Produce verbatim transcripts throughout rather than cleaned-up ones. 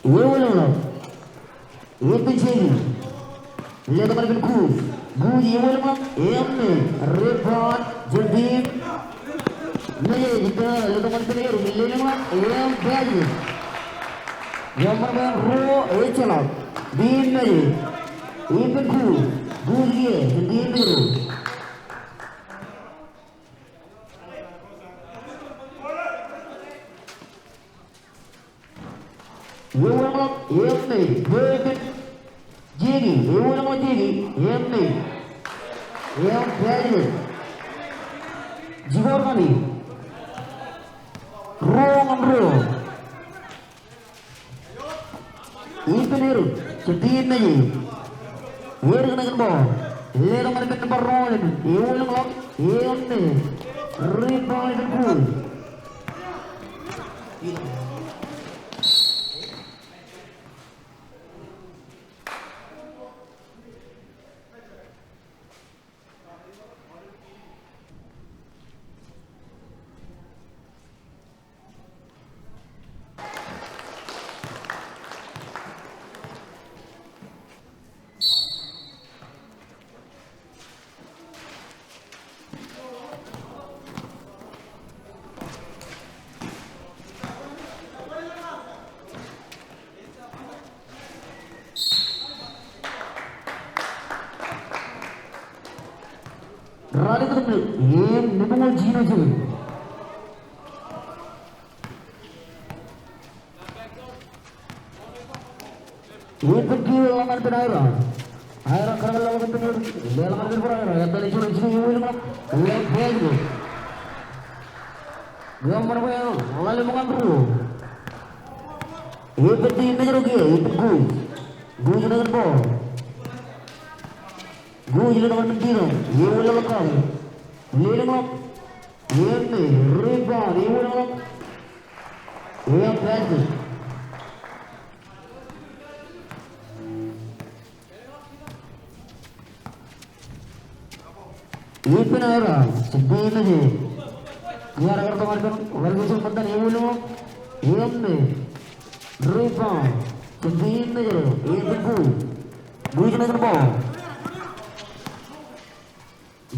Eoon ḷọk. Ippān jeiki. Letok ñan ippān Kuj. Kuj eoon ḷọk. Eṃṃan. Rebound jān team Mājej. Letok ñan ippān Erwin. Lelōñḷọk. Im basket. Eṃṃan bwe en ruo, ejjeḷọk. Team Mājej. Ippān Kuj. Kuj kiiō jān team Mājro. Eoon ḷọk, eṃṃan, bwe ippān jeiki, eoon ḷọk jeiki, eṃṃan. Im basket. Jibwe kaṇe. Ruo ñan ruo. Ippān Erwin, jān team Mājej. Erwin kōn ball. Letok ñan ippān nōṃba ruo, eoon ḷọk, eṃṃan. Rebound ippān Kuj. Ralitōk im niṃoñoul jiljino jikin. Ippān kiiō ḷọk ñan ippān Aira. Aira kōrā ḷọk ippān Aira. Leḷọk ñan ippān Aira. Etan ej juon jikin eoon ḷọk. Eoon basket. Eoon ṃōṇōṇō. Ḷalem ñan ruo. Ippān team Mājro kiiō, ippān Kuj. Kuj ṇe kōn ball. Kuj letok ñan ippān Tito. Eoon ḷọk kake. Lelōñḷọk. Im rebound. Eoon ḷọk. Im basket. Ippān Aira, jān team Mājej. Kiiō kar tok ñan ippān, kar kōj ṃōttan eoon ḷọk. Im rebound, jān team Mājro, ippān Kuj. Kuj ṇe kōn ball.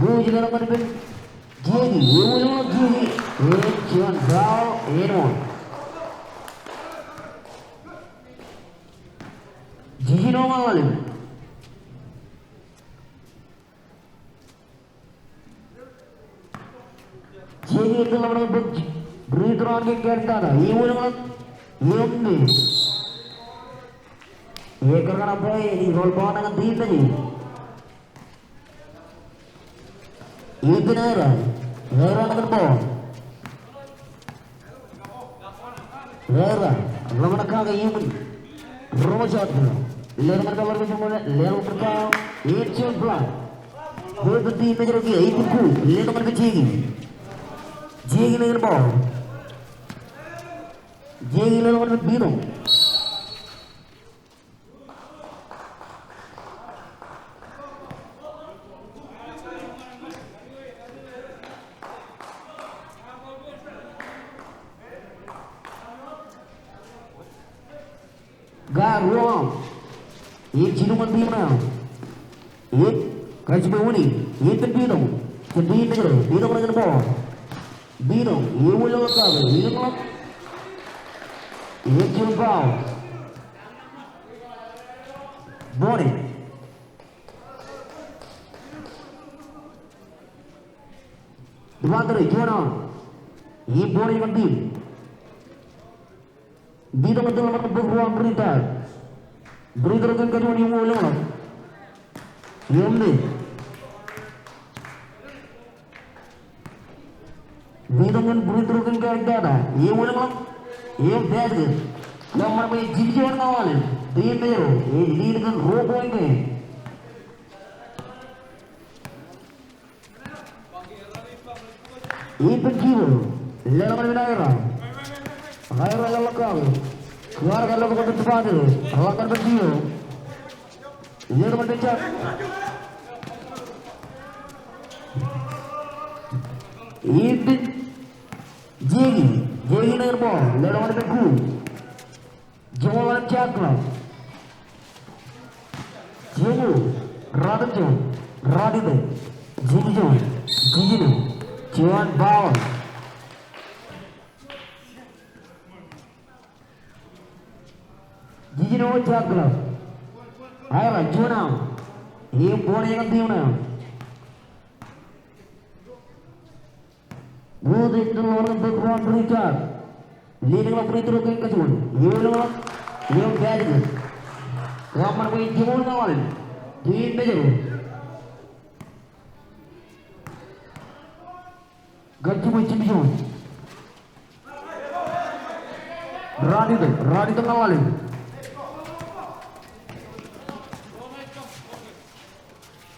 Kuj letok ñan ippān jeiki, eoon ḷọk jeiki. Im juon foul, and one. Jiljino ñan ḷalem. Jeiki ej ḷōmṇak bōk free throw an kōn kaṇ tata. Eoon ḷọk. Im miss. Ekar kōṇaan bwe ej roll ball ṇe ñan team Mājej. Ippān Aira. Aira ṇe kōn ball. Aira, ḷōmṇak kake iuṃwin. Roñjake. Letok ñan ippān ḷalem eo juon, letok ñan ippān. Ej juon block. Bwe ippān team Mājro kiiō, ippān Kuj. Letok ñan ippān jeiki. Jeiki ṇe kōn ball. Jeiki letok ñan ippān Tito. Ga ruo. Im jilu ñan team ṇe. Im kajjitōk wūnin. Im ippān Tito. Jān team Mājro. Tito ṇe kōn ball. Tito. Eoon ḷọk kake. Im ḷọk. Im juon foul. Ball. Defender eo, juon aō. Im ball eo ñan team. Tito ej ḷōmṇak bōk ruo free throw. Free throw kein kajuon im eoon ḷọk. Im miss. Tito ñan free throw kein kaṇ tata. Eoon ḷọk. Im basket. Eṃṃan bwe ej jiljino ñan ḷalem. Team Mājro ej lead kōn ruo point game. Ippān Kibo. Leḷọk ñan ippān Aira. Aera eḷap kake. Kwaar eḷap kake, ej ba ej letok ñan ippān Tio. Letok ñan ippān Jack. Ippān Jeki. Jeki ṇe ñan ball. Letok ñan ippān Kut. Joñoul ñan Jack Club. Joñoul, Ratimjuon, Ratitōk, Jimjuon, Jijino, juon ball. Jijino Jack Club. Aera juon aṃ. Im ball eo ñan team ṇe. Kut ej ḷoor ñan bōk rebound, free throw. Lelōñḷọk free throw kein kajuon. Eoḷọñḷọk. Im basket. Kōṃṃan bwe joñoul ñan ḷalem. Team Mājro. Kajjitōk Jimjuon. Ratitōk, Ratitōk ñan ḷalem.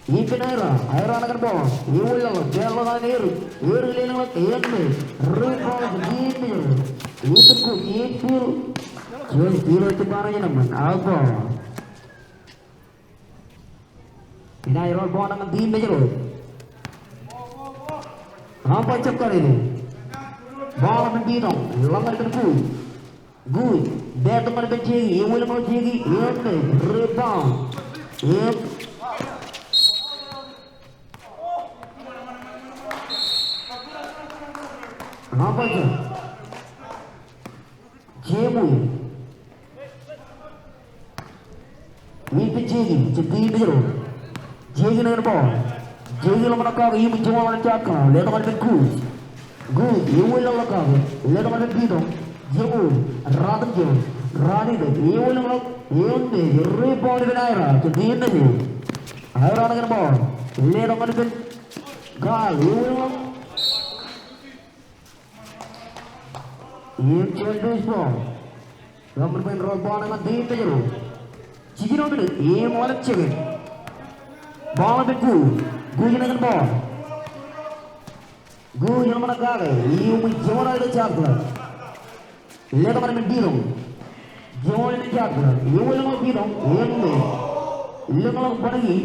Ippān Aera, Aera ṇe kōn ball. Eoḷọñḷọk, pād ḷọk an Erik. Erik lelōñḷọk, eṃṃan. Rebound, team Mājro. Ippān Kut, infield. Juon steal eo ej ba ṇe eṃṃan. Out ball. Inaaj roñ ball ṇe ñan team Mājro. Umpire ej jab kar ilo. Ball eo epen Pitoñ, ḷak ñan ippān Kut. Kut, pād tok ñan ippān Jeki, eoḷọñḷọk Jeki, eṃṃan, rebound. Im umpire ej jab. Jemul. Ippān Jeki, jān team Mājro. Jeki ṇe kōn ball. Jeki ḷōmṇak kake, im joñoul ñan Jack Club. Letok ñan ippān Kut. Kut, eoḷọñḷọk kake. Letok ñan ippān Pitoñ. Jemul. Ratimjuon. Ratitōk. Eoḷọñḷọk. Eṃṃan. Rebound ippān Aera. Jān team Mājro. Aera ṇe kōn ball. Letok ñan ippān Kal. Eoḷọñḷọk. Im juon loose ball. Kōṃṃan bwe en roñ ball ṇe ñan team Mājro. Jiljino minit, im ḷalem second. Ball epen Kut. Kut ṇe kōn ball. Kut ej ḷōmṇak kake, im joñoul ilo Jack Club. Letok ñan ippān Pitoñ. Joñoul ilo Jack Club. Eoḷọñḷọk Pitoñ, eṃṃan. Lōñḷọk bōnki.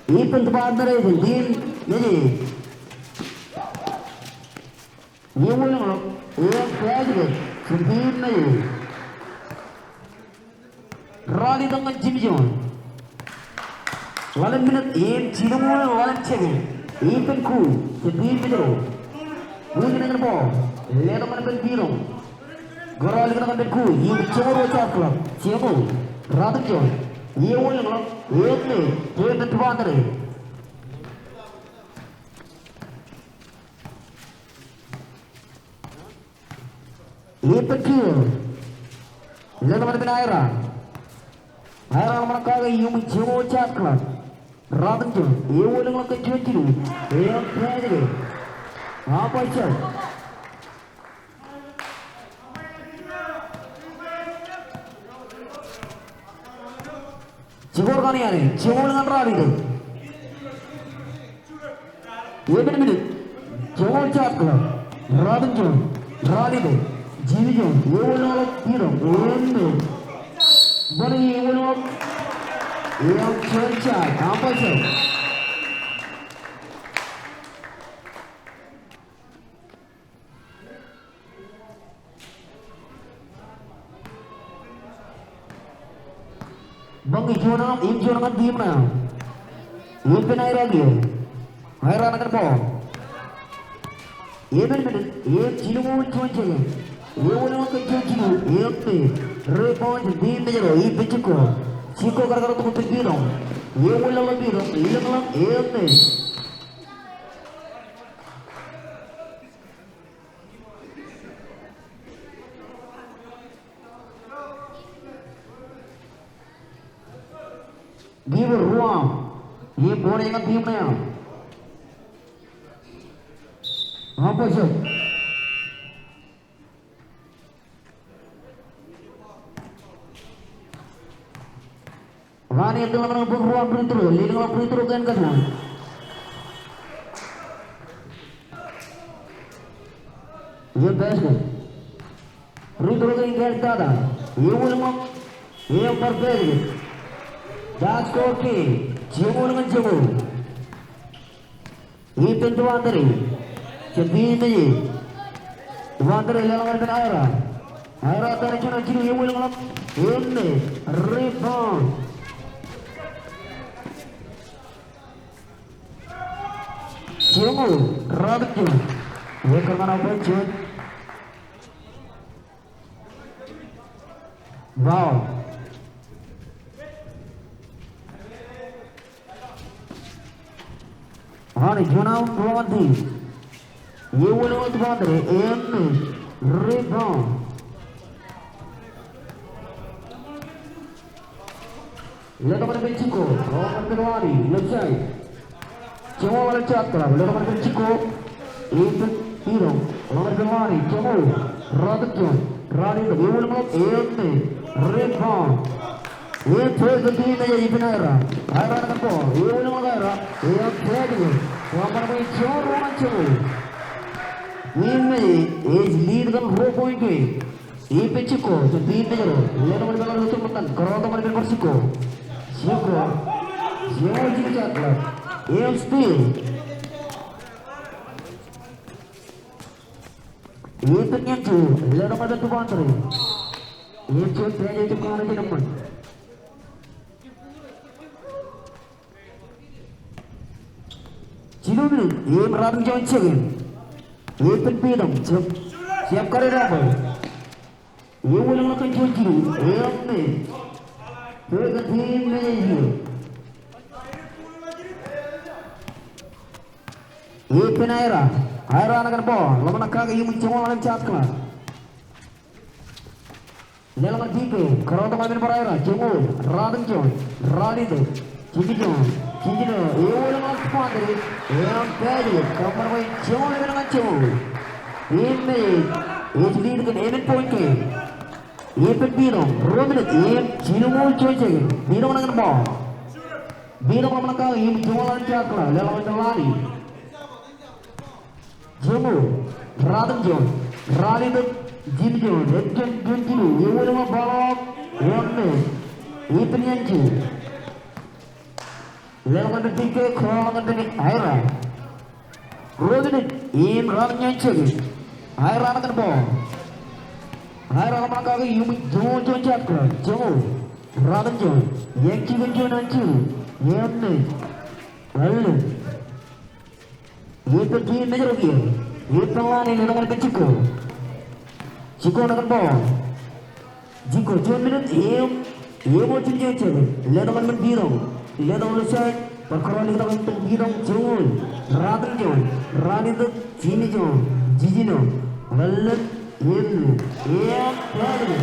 Ippān tōpar ṇe eo jān team Mājro. Eoḷọñḷọk, im basket jān team Mājro. Ralitōk ñan Jimjuon. Ḷalem minit im jilñuul ḷalem second. Ippān Kut, jān team Mājro. Kut ṇe kōn ball. Letok ñan ippān Pitoñ. Kōrọọl ḷọk ñan ippān Kut. Im joñoul ilo Jack Club. Joñoul. Ratimjuon. Eoḷọñḷọk. Eṃṃan. Team eo ej tōpar ṇe eo. Ippān Kut. Letok ñan ippān Aera. Aera ḷōmṇak kake, im joñoul Jack Club. Ratimjuon. Eoḷọñḷọk kōn juon jilu. Im basket. Umpire ej jab. Jibor kaṇ iaan e, joñoul ñan ralitōk. Epen minit, joñoul Jack Club, Ratimjuon, ralitōk, Jimjuon, eoḷọñḷọk Pitoñ, eṃṃan. Bōnki eoḷọñḷọk, im juon Jack, umpire ej jab. Bōnki juon aṃ, im juon ñan team ṇe eo. Ippān Aera kiiō. Aera ṇe kōn ball. Epen minit, im jilñuul juon second. Eoḷọñḷọk kōn juon jilu, eṃṃan. Rebound, team Mājro, ippān Jikko. Jikko karkar tok ippān Pitoñ. Eoḷọñḷọk Pitoñ, lōñḷọk, eṃṃan. Keeper ruo aṃ. Im ball eo ñan team ṇe eo. Umpire ej jab. Run Ej ḷōmṇak bōk ruo free throw, leḷọk free throw kein kajuon. Ej basket. Free throw kein kaḷ tata. Ewōr ḷọk. Ej bar basket. Tie score kein joñoul ñan joñoul. Ippān Tubān Tōre. Jān team Mejej. Tubān Tōre leḷọk ñan ippān Aera. Aera etaṃ juon jilu, ewōr ḷọk. Ej mej. Rebound. Joñoul. Ratimjuon. Ej kōṃṃan point juon. Foul. Aolep juon aoun ro ñan team. Ewōr ḷọk Tubān Tōre, ej mej. Rebound. Letok ñan ippān Jiko, ḷọk ñan ippān Lani, left side. Joñoul ḷọk shot clock, letok ñan ippān Jiko, ippān Bidong, ḷọk ñan ippān Lani, joñoul, ratimjuon, ralitōk, ewōr ḷọk, ej mej, rebound. Ej pād ilo team Mejej ippān Aera, Aera ṇe kōn ball, ewōr ḷọk Aera, ej pād ilo, kōṃṃan point joñoul ro ñan joñoul. Team Mejej ej lead kōn ruo point kein. Ippān Jiko, jān team Mejej ro. Letok ñan ippān Lani, tok ṃōttan. Kōrọọltok ñan ippān bar Jiko. Jiko. Jiko, jilu shot clock. Ej steal. Ippān Ñeñju. Letok ñan ippān Tubān Tōre. Ñeñju, pād ilo tok kaṇe jān eṃṃan. Jilu minit, im ratimjuon second. Ippān Bidong, jab, jab karier eo bwe. Ewōr ḷọk kōn juon jilu, ej mej. Pād kōn team Mejej. Ippān Aera, Aera ṇe kōn ball, ḷōmṇak kake iuṃwin joñoul ḷalem shot clock. Leḷọk ñan T K, kōrọọltok ñan ippān bar Aera, joñoul, ratimjuon, ralitōk, jiljino, jiljino, ewōr ḷọk Tubān Tōre, ej pād ilo, kōṃṃan point joñoul emān ñan joñoul. Im Mejej, ej lead kōn emān point kein. Ippān Bidong, ruo minit, im jilñuul juon second, Bidong ṇe kōn ball. Bidong ḷōmṇak kake iuṃwin joñoul ḷalem shot clock, leḷọk ñan Lani. Joñoul, ratimjuon, ralitōk, jiljino, ejjab juon jilu, ewōr ḷọk ball, ej mej, ippān Ñeñju. Leḷọk ñan ippān T K, kōrọọltok ñan ippān Aera. Ruo minit, im ratimjuon second. Aera ṇe kōn ball. Aera ḷōmṇak kake iuṃwin joñoul juon shot clock, joñoul, ratimjuon, eñjake juon ñan jilu, ej mej, ālōt. Ippān team Mājro kiiō. Ippān Lani, letok ñan ippān Jiko. Jiko ṇe kōn ball. Jiko, juon minit, im, im jiljino second. Letok ñan ippān Bidong. Letok ñan left side. Bar kōrọọl letok ñan ippān Bidong, joñoul, ratimjuon, ralitōk, jiljino, jiljino, ālōt, im, im, pād ilo.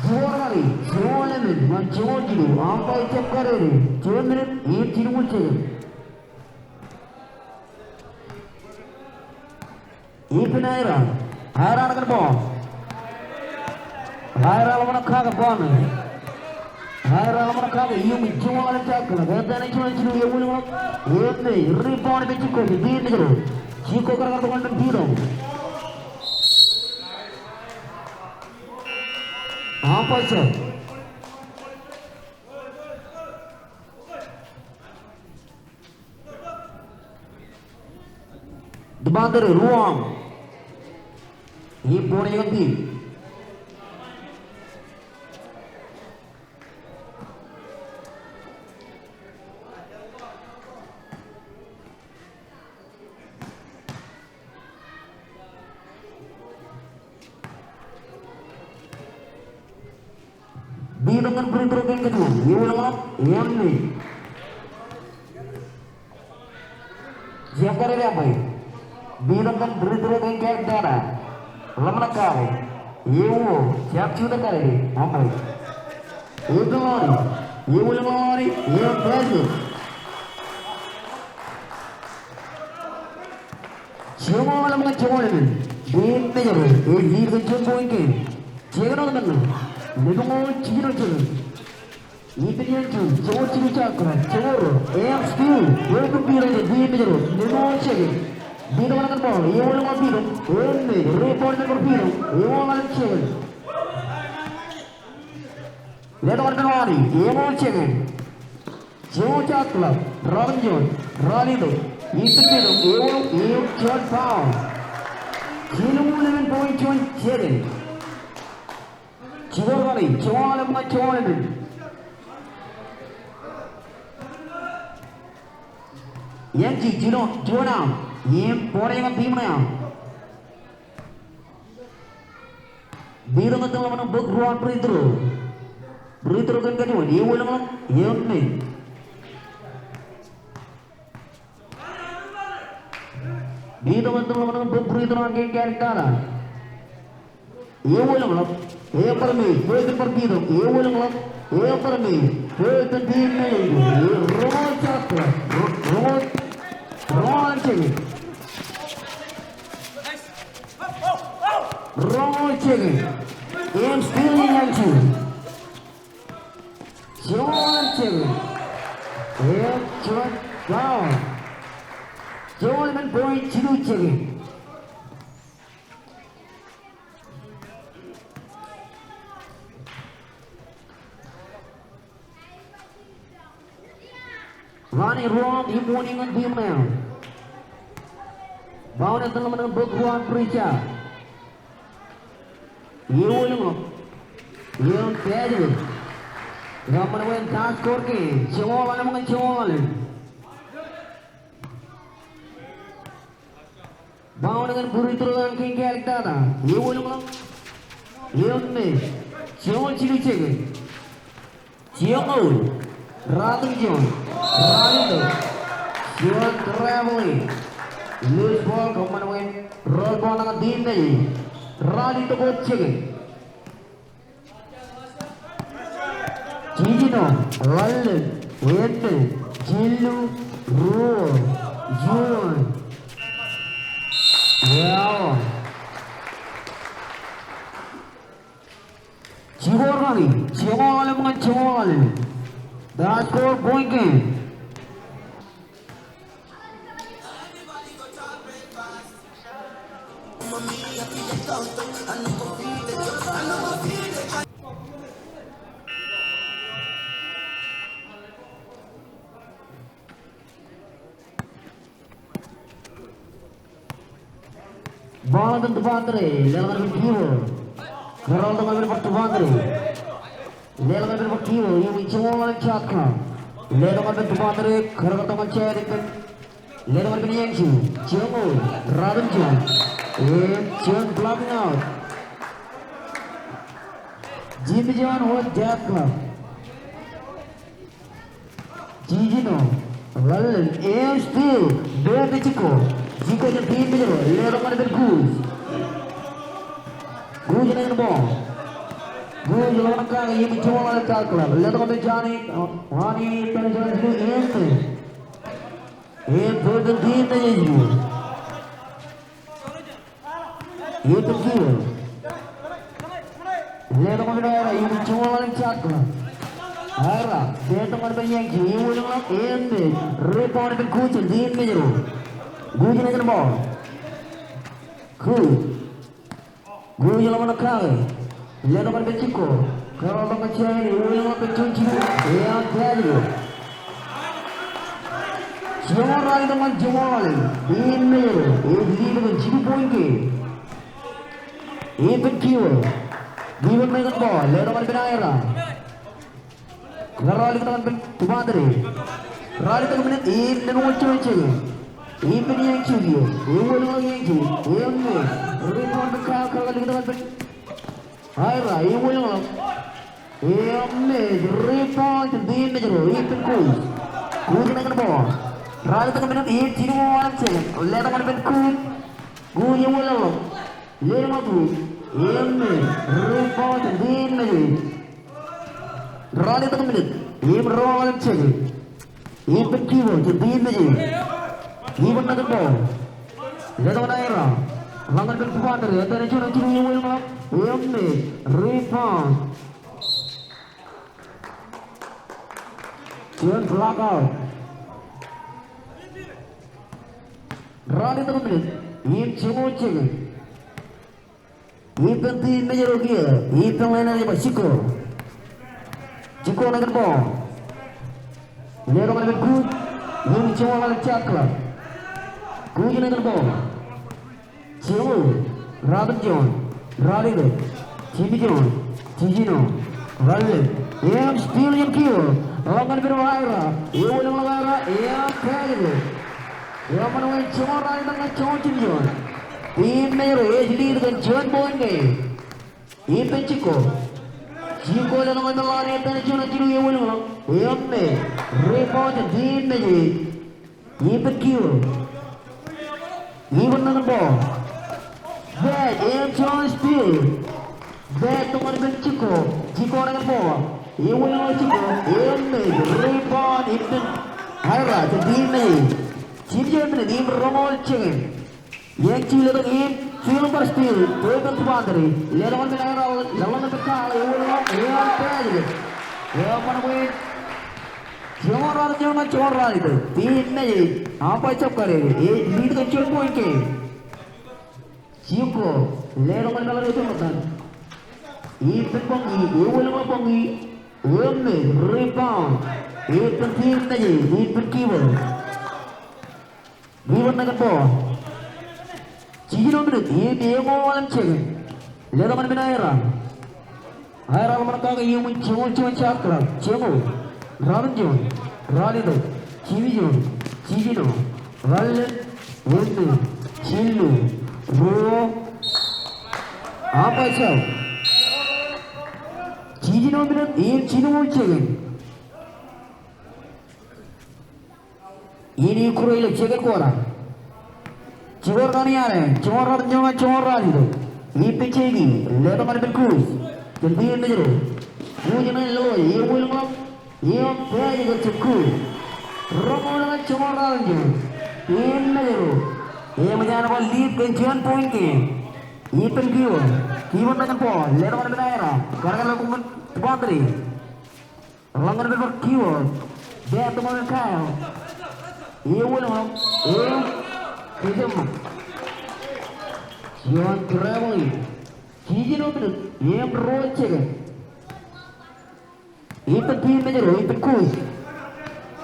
Jiko ṇe kōn, joñoul emān ñan joñoul jilu, umpire jab karier e, juon minit, im jilñuul second. Ippān Aera. Aera ṇe kōn ball. Aera ḷōmṇak kake ball ṇe. Aera ḷōmṇak kake iuṃwin joñoul ḷalem shot clock. Ej tōn juon jilu, ewōr ḷọk. Ej mej, rebound ej Jiko, team Mājro. Jiko kōrkōrtok ñan Bidong. Umpire. Tubān Tōre, ruo aoun. Im point eo kōn team. Bidong ñan free throw kein kajuon. Ewōr ḷọk, ej mej. Jab karier eo bwe. Bidong ñan free throw kein kaḷ tata. Ḷōmṇak kake. Ewōr, jab jutak karier. Aṃ bwe. Ewōr ḷọk Lani. Ewōr ḷọk Lani. Ej basket. Joñoul ḷalem ñan joñoul emān. Team Mājro ej lead kōn juon point kein. Jekdọọn men ṇe. Lemñoul jiljino second. Ippān eñju, joñoul jilu shot clock, joñoul ruo, im steal, ball kōn Piter jān team Mājro, lemñoul second. Piter ṇa ñan ball, ewōr ḷọk Piter, im made, rebound ṇe kōn Piter, ewōr ḷọk second. Letok ñan Wani, lemñoul second. Joñoul shot clock, ruatimjuon, ralitōk, ippān Piter, ewōr, im juon foul. Jilñuul emān point juon second. Jibwe ralitōk, joñoul ḷalem ñan joñoul emān. Eñju, jilu, juon aṃ, im ball eo ñan team ṇe aṃ. Piter etan ḷōmṇak bōk ruo free throw. Free throw kein kajuon, ewōr ḷọk, im made. Piter etan ḷōmṇak bōk free throw an kein kāālōt tata. Ewōr ḷọk, im bar made, ball kōn Piter, ewōr ḷọk, im bar made, ball kōn team Mājro, roñoul shot clock, roñoul, roñoul second. Roñoul second. Im steal eñju. Joñoul second. Im juon foul. Joñoul emān point jilu second. Wani ruo aṃ im wōnṃaanḷọk ñan team ṇe aṃ. Bound etan ḷōmṇak bōk ruo free throw. Ewōr ḷọk. Im basket. Kōṃṃan bwe tie score game. Joñoul ḷalem ñan joñoul ḷalem. Bound kōn free throw an kein kāālōt tata. Ewōr ḷọk. Im made. Joñoul jilu second. Joñoul. Ruatimjuon. Ralitōk. Juon traveling. Loose ball, kōṃṃan bwe roll ball ṇe ñan team Mājro. Ralitōk wōt second. Jiljino, ḷalem, emān, jilu, ruo, juon. Eo. Jibwe ralitōk, joñoul ḷalem ñan joñoul ḷalem. Tie score point game. Ball eo an Tupatre, leḷọk ñan Kiwo. Kōrọọltok ñan Tupatre. Leḷọk ñan Kiwo, im joñoul ḷalem shot clock. Leḷọk ñan Tupatre, kōrọọltok ñan Chad. Leḷọk ñan Eñju, joñoul, ruatimjuon. Im juon blocking out. Jimmy John wōt shot clock. Jiljino, ḷalem, im steal, ball to Jikko. Jikko jān team Mājro, letok ñan ippān Kuj. Kuj ṇe ñan ball. Kuj ḷōmṇak kake im joñoul ḷalem shot clock. Letok ñan ippān Johnny, Wani, ippān Johnny, im, im ball to team Mājro. Ippān Kiwo. Letok ñan ippān Aera, im joñoul ḷalem shot clock. Aera, letok ñan ippān Eñju, ewōr ḷọk, im made. Rebound ippān Kuj jān team Mājro. Kuj ṇe ñan ball. Kuj. Kuj ḷōmṇak kake. Letok ñan ippān Jikko. Kōrọọltok ñan Chad, ewōr ḷọk ippān juon jilu. Im tie. Joñoul ralitōk ñan joñoul ḷalem. Team Mājro. Im lead eo jilu point game. Ippān Kiwo. Kiwo ṇe ñan ball. Letok ñan ippān Aera. Kōrọọltok ñan ippān Tupatre. Ralitōk minit im lemñoul juon second. Ippān Eñju kiiō. Ewōr ḷọk Eñju. Im made. Rebound ippān Kyle, kōrọọltok ñan ippān Aera, ewōr ḷọk. Im made, rebound, team Mājro, ippān Kuj. Kuj ṇe ñan ball. Ralitōk minit im jilu ḷalem second. Letok ñan ippān Kuj. Kuj ewōr ḷọk. Letok ñan Kuj. Im made, rebound, team Mājro. Ralitōk minit im ruo ḷalem second. Ippān Kiwo, jān team Mājro. Kiwo ṇe ñan ball. Letok ñan Aera. Ḷak ñan ippān Tupatre. Etan eo juon eo jilu ewōr ḷọk. Im made. Rebound. Juon block out. Ralitōk minit im joñoul jekōn. Ippān team Mājro kiiō, ippān ḷein eo ej ba Jikko. Jikko ṇe kōn ball. Letok ṇe kōn Kuj, im joñoul ḷalem shot clock. Kuj ṇe kōn ball. Joñoul, ratimjuon, ralitōk, jimjuon, jiljino, ḷalem, im steal jān Kiwō, ḷọk ñan pād eo Aera, ewōr ḷọk Aera, im pād ilo. Eṃṃan wōt joñoul ralitōk ñan joñoul jimjuon. Team Mājro ej lead kōn juon point game. Ippān Jikko. Jikko letok ñan ḷọk, ippān juon, jilu, ewōr ḷọk. Im made. Rebound jān team Mājro. Ippān Kiwō. Kiwō ṇe kōn ball. Pād, im juon steal. Pād tok ñan ippān Jikko. Jikko ṇe kōn ball. Ewōr ḷọk Jikko. Im made. Rebound ippān Aera. Jān team Mājro. Jimjuon minit im roñoul jekōn. Eñju letok im juon bar steal, to ippān Tupandri, letok ñan ippān Aera, leḷọk ñan ippān Kal, ewōr ḷọk, im pād ilo. Eṃṃan bwe joñoul ralitōk, joñoul ralitōk, team Mājro, umpire jab karier, ej lead kōn juon point game. Jikko, letok ñan ippān Aera, ewōr ḷọk. Ippān Bōñi, ewōr ḷọk Bōñi, im made, rebound, ippān team Mājro, ippān Kiwō. Kiwō ṇe kōn ball. Jiljino minit im eñoul ḷalem jekōn. Letok ñan ippān Aera. Aera ḷōmṇak kake iuṃwin joñoul juon shot clock. Joñoul. Ratimjuon. Ralitōk. Jimjuon. Jiljino. Ḷalem. Wōnṃaanḷọk. Jilu. Ruo. Umpire jab. Jiljino minit im jilñuul jekōn. Im ikure ilo second quarter. Jikko ṇe kōn iaan e, joñoul ratimjuon, joñoul ralitōk. Ippān Jeki, letok ñan ippān Kuj. Jān team Mājro. Kuj ṇe ḷọk, ewōr ḷọk. Im pād ilo Kuj. Roñoul ñan joñoul ratimjuon. Team Mājro. Eṃōj an bar lead kōn juon point game. Ippān Kiwō. Kiwō ṇe kōn ball. Letok ñan ippān Aera. Kar kar ḷọk kōn Tupandri. Ḷọk ñan ippān Kiwō. Pād tok ñan Kal. Ewōr ḷọk. Im kōjām ṃōk. Juon travel. Jiljino minit im ruo jekōn. Ippān team Mājro, ippān Kuj.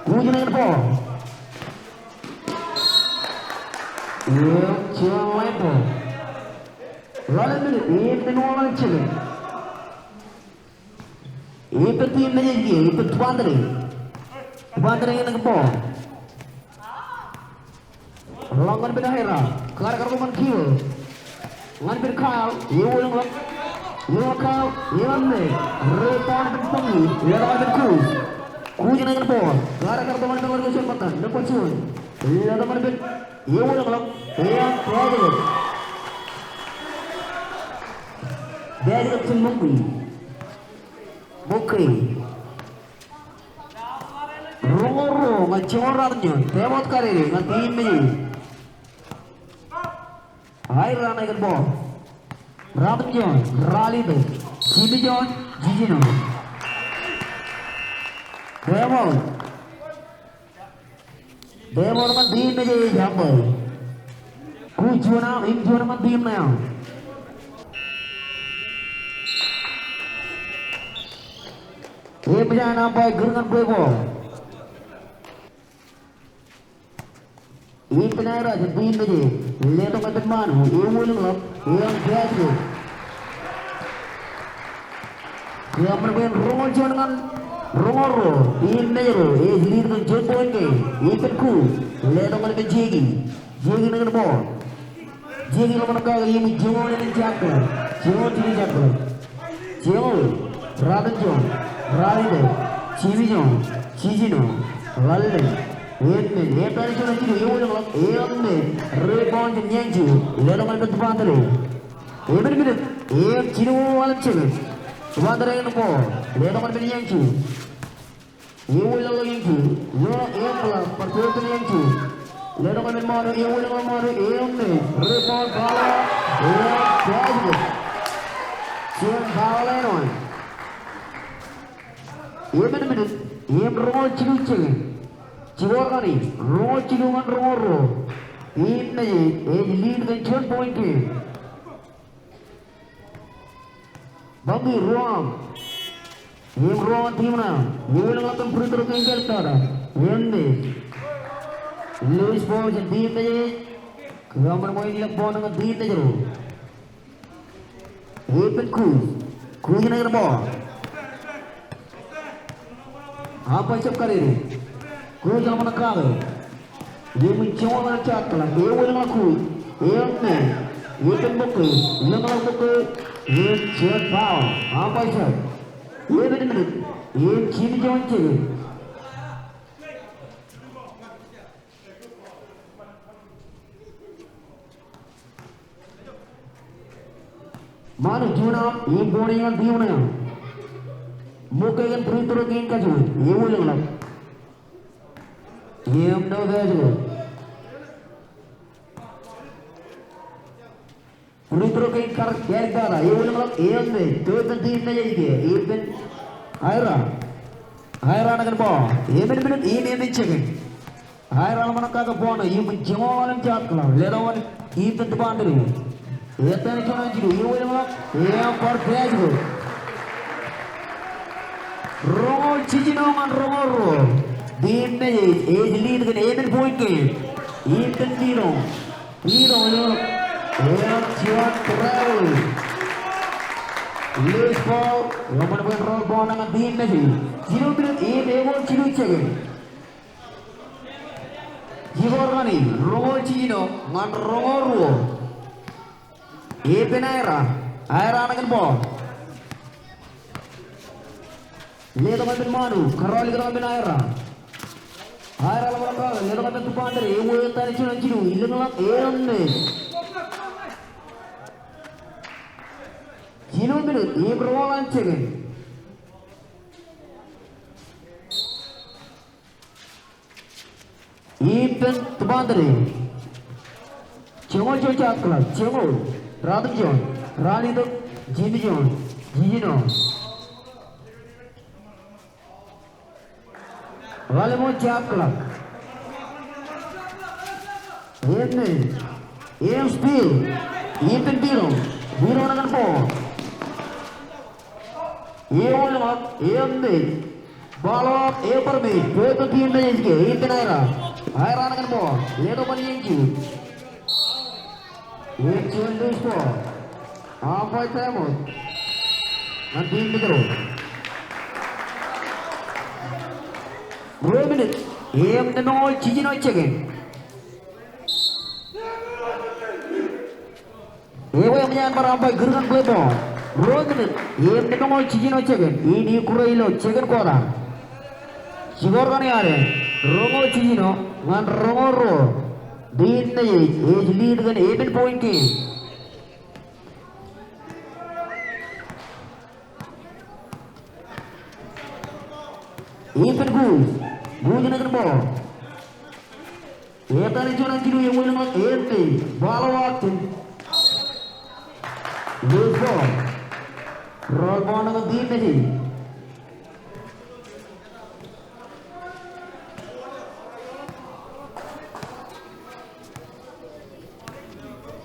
Kuj ṇe kōn ball. Im juon line ball. Ḷalem minit im limñoul ḷalem jekōn. Ippān team Mājro kiiō, ippān Tupandri. Tupandri ṇe kōn ball. Ḷọk ñan ippān Aera. Kar kar tok ñan Kiwō. Ñan ippān Kal. Ewōr ḷọk. Ewōr Kal. Im made. Rebound ippān Bōñi. Letok ñan ippān Kuj. Kuj ṇe kōn ball. Kar kar tok ñan ippān ḷalem ṃōttan. Number juon. Letok ñan ippān. Ewōr ḷọk. Im pād ilo. Pād ilo jān Ṃōñi. Ṃōñi. Roñoul ruo ñan joñoul ratimjuon, time out karier ñan team Mājro. Aera ṇe kōn ball. Ratimjuon, ralitōk, jimjuon, jiljino. Time out. Time out ñan team Mājro ej umpire. Kuj juon aṃ, im juon ñan team ṇe aṃ. Eṃōj an umpire kūr ñan play ball. Ippān Aera jān team Mājro. Letok ñan ippān Manu. Ewōr ḷọk. Im catch. Eṃṃan bwe en roñoul juon ñan roñoul ruo. Team Mājro ej lead kōn juon point game. Ippān Kuj. Letok ñan ippān Jeki. Jeki ṇe kōn ball. Jeki ḷōmṇak kake iuṃwin joñoul ḷalem shot clock. Joñoul jilu shot clock. Joñoul, ratimjuon, ralitōk, jimjuon, jiljino, ḷalem, im made, im pād juon jilu, ewōr ḷọk, im made, rebound jān Eñju, letok ñan ippān Tupandri. Emān minit, im jilñuul ḷalem jekōn. Tupandri ṇe kōn ball, letok ñan ippān Eñju. Ewōr ḷọk Eñju, ḷọk im ḷọk, bar pād ippān Eñju. Letok ñan ippān Manu, ewōr ḷọk Manu, im made, rebound, foul, im basket. Juon foul eo an. Emān minit, Im roñoul jilu second. Jibor kaṇe, roñoul jilu ñan roñoul ruo. Im Mājej ej lead kōn juon point game. Bōki ruo aṃ. Im ruo ñan team ṇe aṃ. Ewōr ḷọk kōn free throw kein kaḷ tata. Im miss. Loose ball jān team Mājej. Kōṃṃan ṃōj ḷọk ball ṇe ñan team Mājro. Ippān Kuj. Kuj ṇe kōn ball. Umpire jab karirik. Kuj ḷōmṇak kake. Im joñoul an shot clock. Ewōr ḷọk Kuj. Im miss. Ippān Mukwi. Im ḷōmṇak Mukwi. Im juon foul. Umpire jab. Ippān minit. Im jiljino second. Manu juon aṃ im ball eo ñan team ṇe aṃ. Mukwi kōn free throw kein kajuon. Ewōr ḷọk. Im no basket. Free throw kein kar, kar tata. Ewōr ḷọk. Im miss. Ippān team Mājej ke. Ippān Ira. Ira ṇe kōn ball. Emān minit im emān second. Ira ḷōmṇak kake ball ṇe, im joñoul an shot clock. Letok ñan ippān tōpar tōre. Etan juon an jilu, ewōr ḷọk, im bar basket. Roñoul jiljino ñan roñoul ruo. Team Mājej ej lead kōn emān point game. Ippān Pitoñ. Pitoñ ilo. Im juon travel. Loose ball. Ḷōmṇak bwe en roll ball ṇe ñan team Mājej. Jilu minit im eñoul jilu second. Jibor kaṇe, roñoul jiljino ñan roñoul ruo. Ippān Ira, Ira ṇe kōn ball. Letok etan Manu, kōrọọl letok etan Ira. Ira ḷōmṇak kake, letok etan tōpar tōre, ewōr etan juon an jilu, ilōñḷọk, im miss. Jilu minit, im roñoul an second. Ippān tōpar tōre. Joñoul juon shot clock, joñoul. Ratimjuon, ralitōk, jiljino, jiljino. Ḷalem wōt shot clock. Im miss. Im steal. Ippān Pitoñ. Pitoñ ṇe kōn ball. Ewōr ḷọk, im miss. Follow up, ewōr miss. Ball to team Mājej ke, ippān Ira. Ira ṇe kōn ball. Letok ball eñin jilu. Im juon loose ball. Umpire time out. Ñan team Mājro. Ruo minit. Im lemñoul jiljino second. Ewi eṃōj an bar umpire kūr kōn play ball. Ruo minit im lemñoul jiljino second in ikkure ilo second quarter. Score kaṇe ad roñoul jiljino ñan roñoul ruo. Team Mājej ej lead kōn emān point game. Ippān Kuj. Kuj ṇe kōn ball. Etan juon an jilu, ewōr ḷọk, im miss. Ball wōt. Loose ball. Roll ball ṇe kōn team Mājej.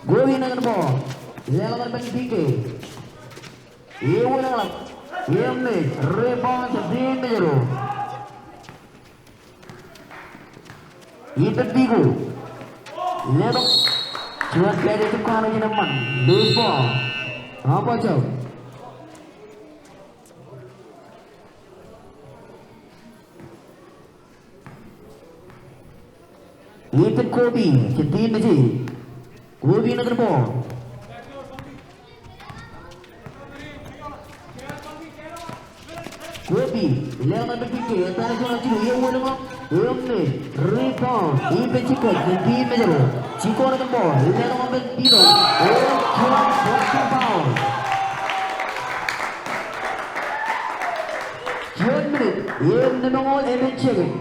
Gopi ṇe kōn ball. Leḷọk ippān P K. Ewōr ḷọk. Im miss. Rebound team Mājro. Ippān Piku. Letok. Juon catch ej jab kanooj in eṃṃan. Loose ball. Umpire jab. Ippān Kobe, jān team Mājej. Kobe ṇe kōn ball. Kobe, leḷọk ippān P K, etan juon an jilu, ewōr ḷọk, im miss, rebound, ippān Jikko, jān team Mājro. Jikko ṇe kōn ball, leḷọk ippān Pitoñ, im juon personal foul. Juon minit, im lemñoul emān second.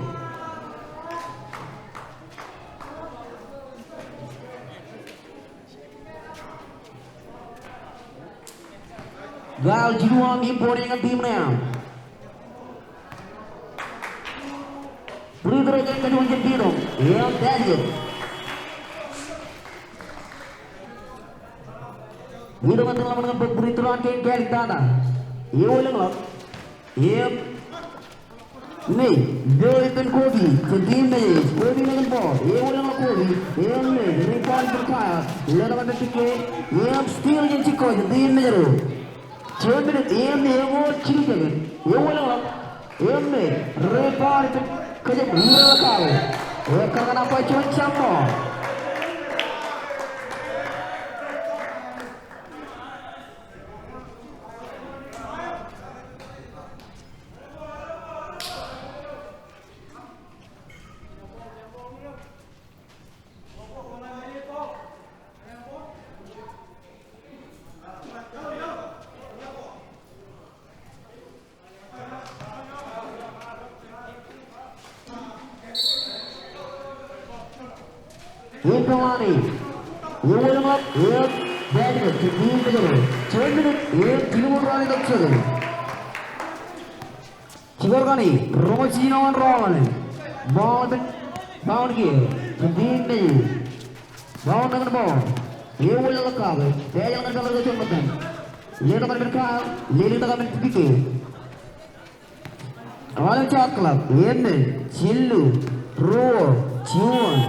Kar jilu aṃ im ball eo ñan team ṇe aṃ. Free throw kein kajuon jān Bidong. Eṃ basket. Bidong ej ḷōmṇak bōk free throw an kein kāālōt tata. Ewōr ḷọk. Eṃ made. Ijo ippān Kobe jān team Mājej. Kobe ṇe kōn ball. Ewōr ḷọk Kobe. Eṃ made. Rebound ippaṃ Kyle. Letok ippaṃ P K. Eṃ steal jān Jikko jān team Mājro. Juon minit, eṃ eñoul jilu second. Ewōr ḷọk. Eṃ made. Rebound ippaṃ Kōjam. Ewōr ḷọk. Ekar kōṇaan bwe juon jump ball. Eṃ peḷḷọk, eṃ wōnṃaanḷọk, eṃ basket, eṃ basket. Juon minit, eṃ jilñuul ralitōk second. Jikor kaṇe, roñoul jiljino ñan roñoul ḷalem. Ball pen, ball kiiō, jān team Mājej. Ball ṇe kōn ball. Ewōr ḷọk kape, pād ḷọk ñan peḷḷọk juon ṃōttan. Letok ñan ippān Kyle, lelōñtak ñan ippān P K. Ḷalem shot clock, eṃṃan, jilu, ruo, juon.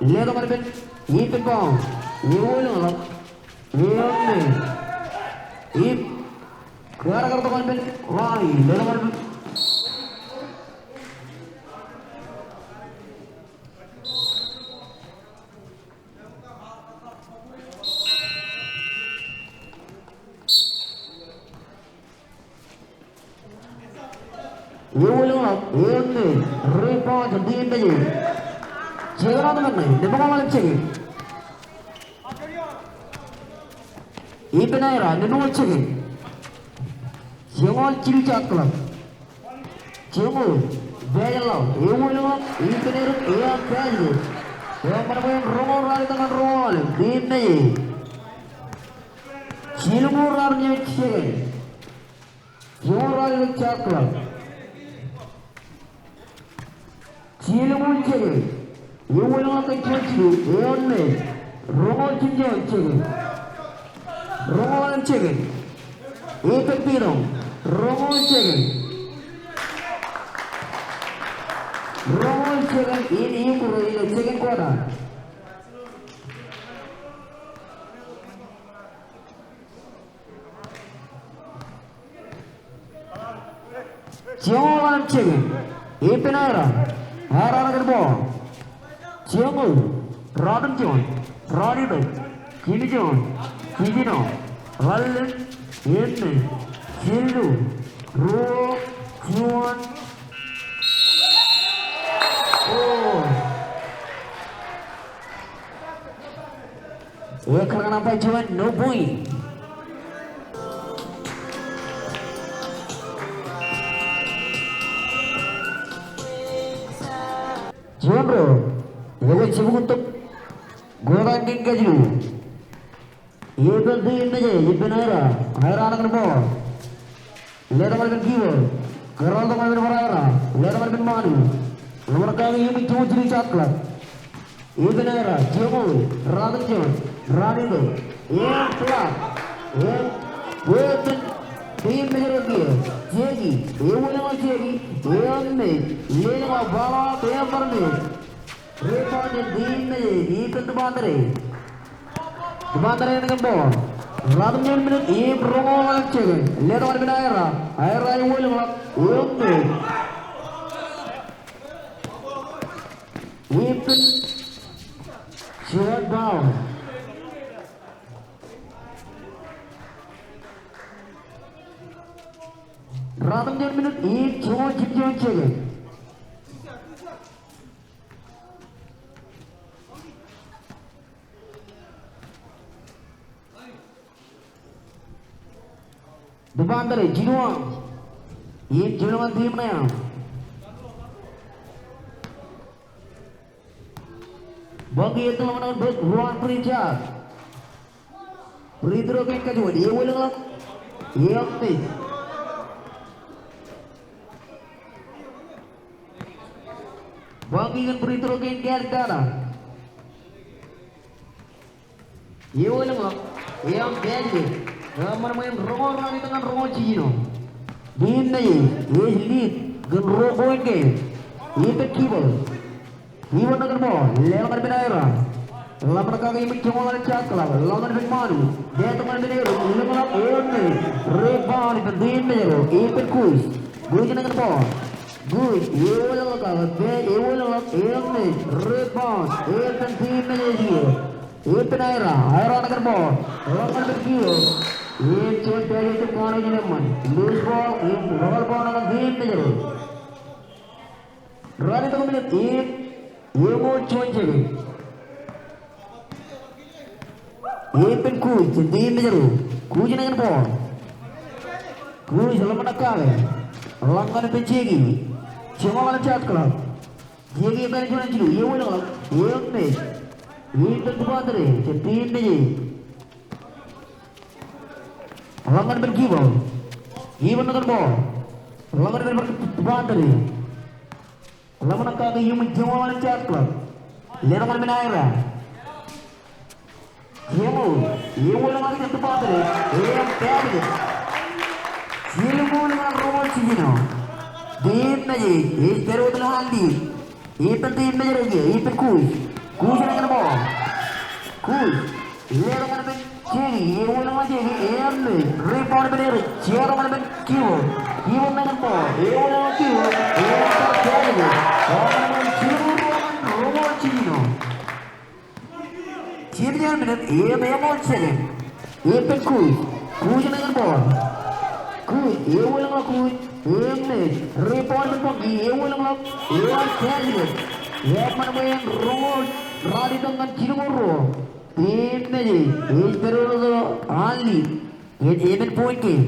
Letok ñan ippān, ippān ball. Ewōr ḷọk. Eṃṃan. Ip. Kar kar tok ñan ippān Ronnie. Letok ñan ippān. Ewōr ḷọk, eṃṃan, rebound jān team Mājej. Jekdọọn ṇe, nebañ ḷalem second. Ippān Ira, nebañ ḷalem second. Joñoul jilu shot clock. Joñoul, pād ḷọk, ewōr ḷọk, ippān Ira, eṃṃan basket. Eṃṃan bwe roñoul ralitōk ñan roñoul ḷalem, team Mājej. Jilñuul ralitōk second. Joñoul ralitōk shot clock. Jilñuul second. Ewōr ḷọk kōn juon jilu, eṃṃan. Roñoul jiljilimjuon second. Roñoul ḷalem second. Ippān Bidong. Roñoul second. Roñoul second in equal ilo second quarter. Joñoul ḷalem second. Ippān Ira. Ira ṇe kōn ball. Joñoul. Ralitōk juon. Ralitōk. Jiljilimjuon. Jiljino. Ḷalem. Eṃṃan. Jilu. Ruo. Juon. Oh. Ekar kōṇaan bwe juon, no point. Juon ro, ekwe jibukwi tok. Gotan kein kajilu. Ippān team Mājej, ippān Ira, Ira ṇe kōn ball. Letok ñan ippān Kiwō. Kōrọọl tok ñan ippān Ira. Letok ñan ippān Manu. Ḷōmṇak kake ippān joñoul jilu shot clock. Ippān Ira, joñoul, ralitōk juon, ralitōk. Eṃ block. Eṃ, weeppān team Mājro kiiō. Jeki, ewōr ḷọk jeki, eṃṃan, lelōñḷọk, ball eo eṃ bar made. Rebound jān team Mājej, ippān Tupandre. Tupandre ṇe kōn ball. Ralitōk juon minit im roñoul ḷalem second. Letok ñan ippān Ira. Ira ewōr ḷọk. Eṃṃan. Ippān. Juon foul. Ralitōk juon minit im joñoul jiljilimjuon second. Tupandre, jilu aṃ. Im jilu ñan team ṇe aṃ. Bōk ilo ḷōmṇak bōk ruo free throw. Free throw kein kajuon, ewōr ḷọk. Eṃṃan. Bōki kōn free throw kein kāālōt tata. Ewōr ḷọk, eañ bad hit. Eṃṃan bwe en roñoul ralitōk ñan roñoul jiljino. Team Mājej ej lead kōn ruo point game. Ippān Kibō. Kibō ṇa kōn ball, leḷọk ñan ippān Aera. Ḷōmṇak kake iṃōn joñoul ḷalem shot clock, ḷọk ñan ippān Manu. Detok ñan ippān Erik, lōñḷọk, eañ mej. Rebound ippān team Mājro, ippān Kuj. Kuj ṇa kōn ball. Kuj, ewōr ḷọk kake, ewōr ḷọk, eañ mej. Rebound ippān team Mājej kiiō. Ippān Aera, Aera ṇa kōn ball. Ḷọk ñan ippān Kibō. Im juon pād eo ej kanooj in eṃṃan. Loose ball, im local ball ṇe kōn team Mājro. Ralitōk minit im eñoul juon second. Ippān Kuj, team Mājro. Kuj ṇa kōn ball. Kuj ḷōmṇak kake. Ḷọk ñan ippān Jeki. Joñoul ḷalem shot clock. Jeki etan juon jilu, ewōr ḷọk, eañ mej. Ippān tupatōre, team Mājej. Ḷọk ñan ippān Kibō. Kibō ṇa kōn ball. Ḷọk ñan ippān tupatōre. Ḷōmṇak kake iṃōn joñoul ḷalem shot clock. Letok ñan ippān Aera. Joñoul, ewōr ḷọk ñan ippān tupatōre. Eañ bad hit. Jilñuul ñan roñoul jiljino. Team Mājej ej pād wōt ilo an lead. Ippān team Mājro kiiō, ippān Kuj. Kuj ṇa kōn ball. Kuj. Letok ñan ippān Jeki, ewōr ḷọk Jeki, eañ mej. Rebound ippān Erik, jetok ñan ippān Kibō. Kibō ṇa kōn ball, ewōr ḷọk Kibō, eañ bad hit. Ḷọk ñan ippān jilñuul ruo ñan roñoul jiljino. Jiljilimjuon minit im eñoul second. Ippān Kuj. Kuj ṇe kōn ball. Kuj, ewōr ḷọk Kuj. Eañ mej. Rebound ippān Bōñki. Ewōr ḷọk. Eañ basket. Eṃṃan bwe en roñoul ralitōk ñan jilñuul ruo. Team Mājej ej pād wōt ilo an lead. Ej emān point game.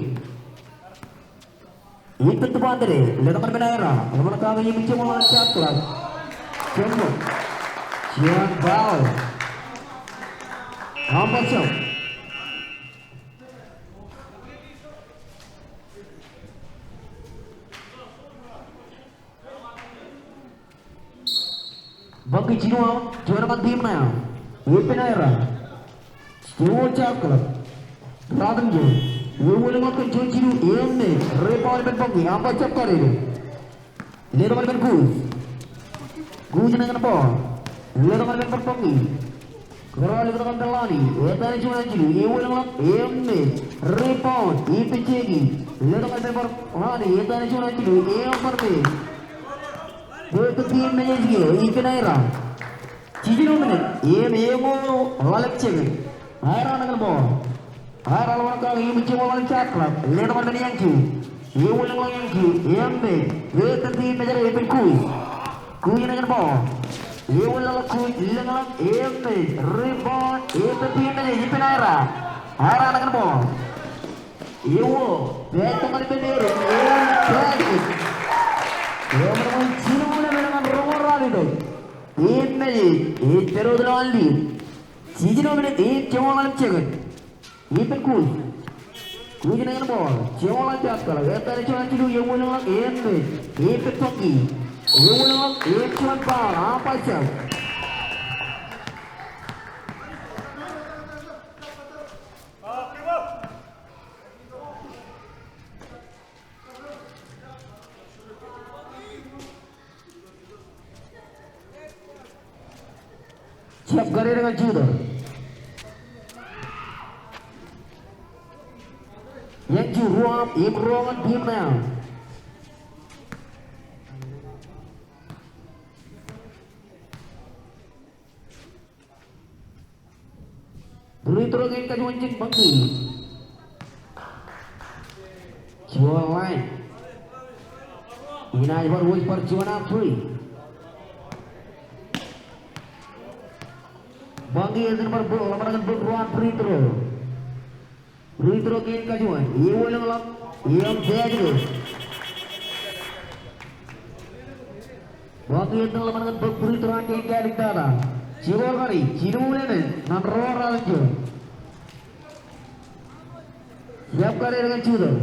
Ippān tupatōre, letok ñan ippān Aera, ḷōmṇak kake iṃōn joñoul ḷalem shot clock. Jeṃḷọk. Juon foul. Umpire jab. Bōñki jilu aṃ, juon ñan team ṇe aṃ. Ippān Aera. Joñoul shot clock. Ralitōk juon. Ewōr ḷọk kōn juon jilu, eañ mej. Rebound ippān Bōñki, umpire jab karier. Letok ñan ippān Kuj. Kuj ṇe kōn ball. Letok ñan ippān Bōñki. Kōrā letok ñan ippān Lani. Etan juon jilu. Ewōr ḷọk. Eañ mej. Rebound ippān Jeki. Letok ñan ippān Lani. Etan juon jilu. Eañ bar mej. Bōk team Mājej kiiō, ippān Aera. Jiljino minit im eñoul ḷalem second. Aera ṇe kōn ball. Aera ḷōmṇak kake iṃōn joñoul ḷalem shot clock. Letok ñan ippān Eañju. Ewōr ḷọk Eañju. Eañ mej. Bōk team Mājro ippān Kuj. Kuj ṇe kōn ball. Ewōr ḷọk Kuj. Lōñḷọk. Eañ mej. Rebound ippān team Mājej. Ippān Aera. Aera ṇe kōn ball. Ewōr, pād tok ñan ippān Erik, eañ basket. Eṃṃan bwe jilñuul emān ñan roñoul ralitōk. Team Mājej ej pād wōt ilo an lead. Jiljino minit im joñoul ḷalem second. Ippān Kuj. Kuj ṇe kōn ball. Joñoul ḷalem shot clock. Etan juon jilu, ewōr ḷọk, eañ mej. Ippān Bōñki. Ewōr ḷọk, eañ juon foul. Umpire jab. Jab karier ñan jutar. Eañju ruo aṃ im ruo ñan team ṇe aṃ. Free throw kein kajuon jān Bōñki. Juon line. Inaaj bar wōj bar juon aṃ free. Bōñki ej bar bōk, ḷōmṇak in bōk ruo aṃ free throw. Free throw kein kajuon. Ewōr ḷọk. Eañ basket. Bōñki ej ḷōmṇak in bōk free throw an kein kāālōt tata. Jikor kaṇe, jilñuul emān ñan roñoul ralitōk juon. Jab karier ñan jutar.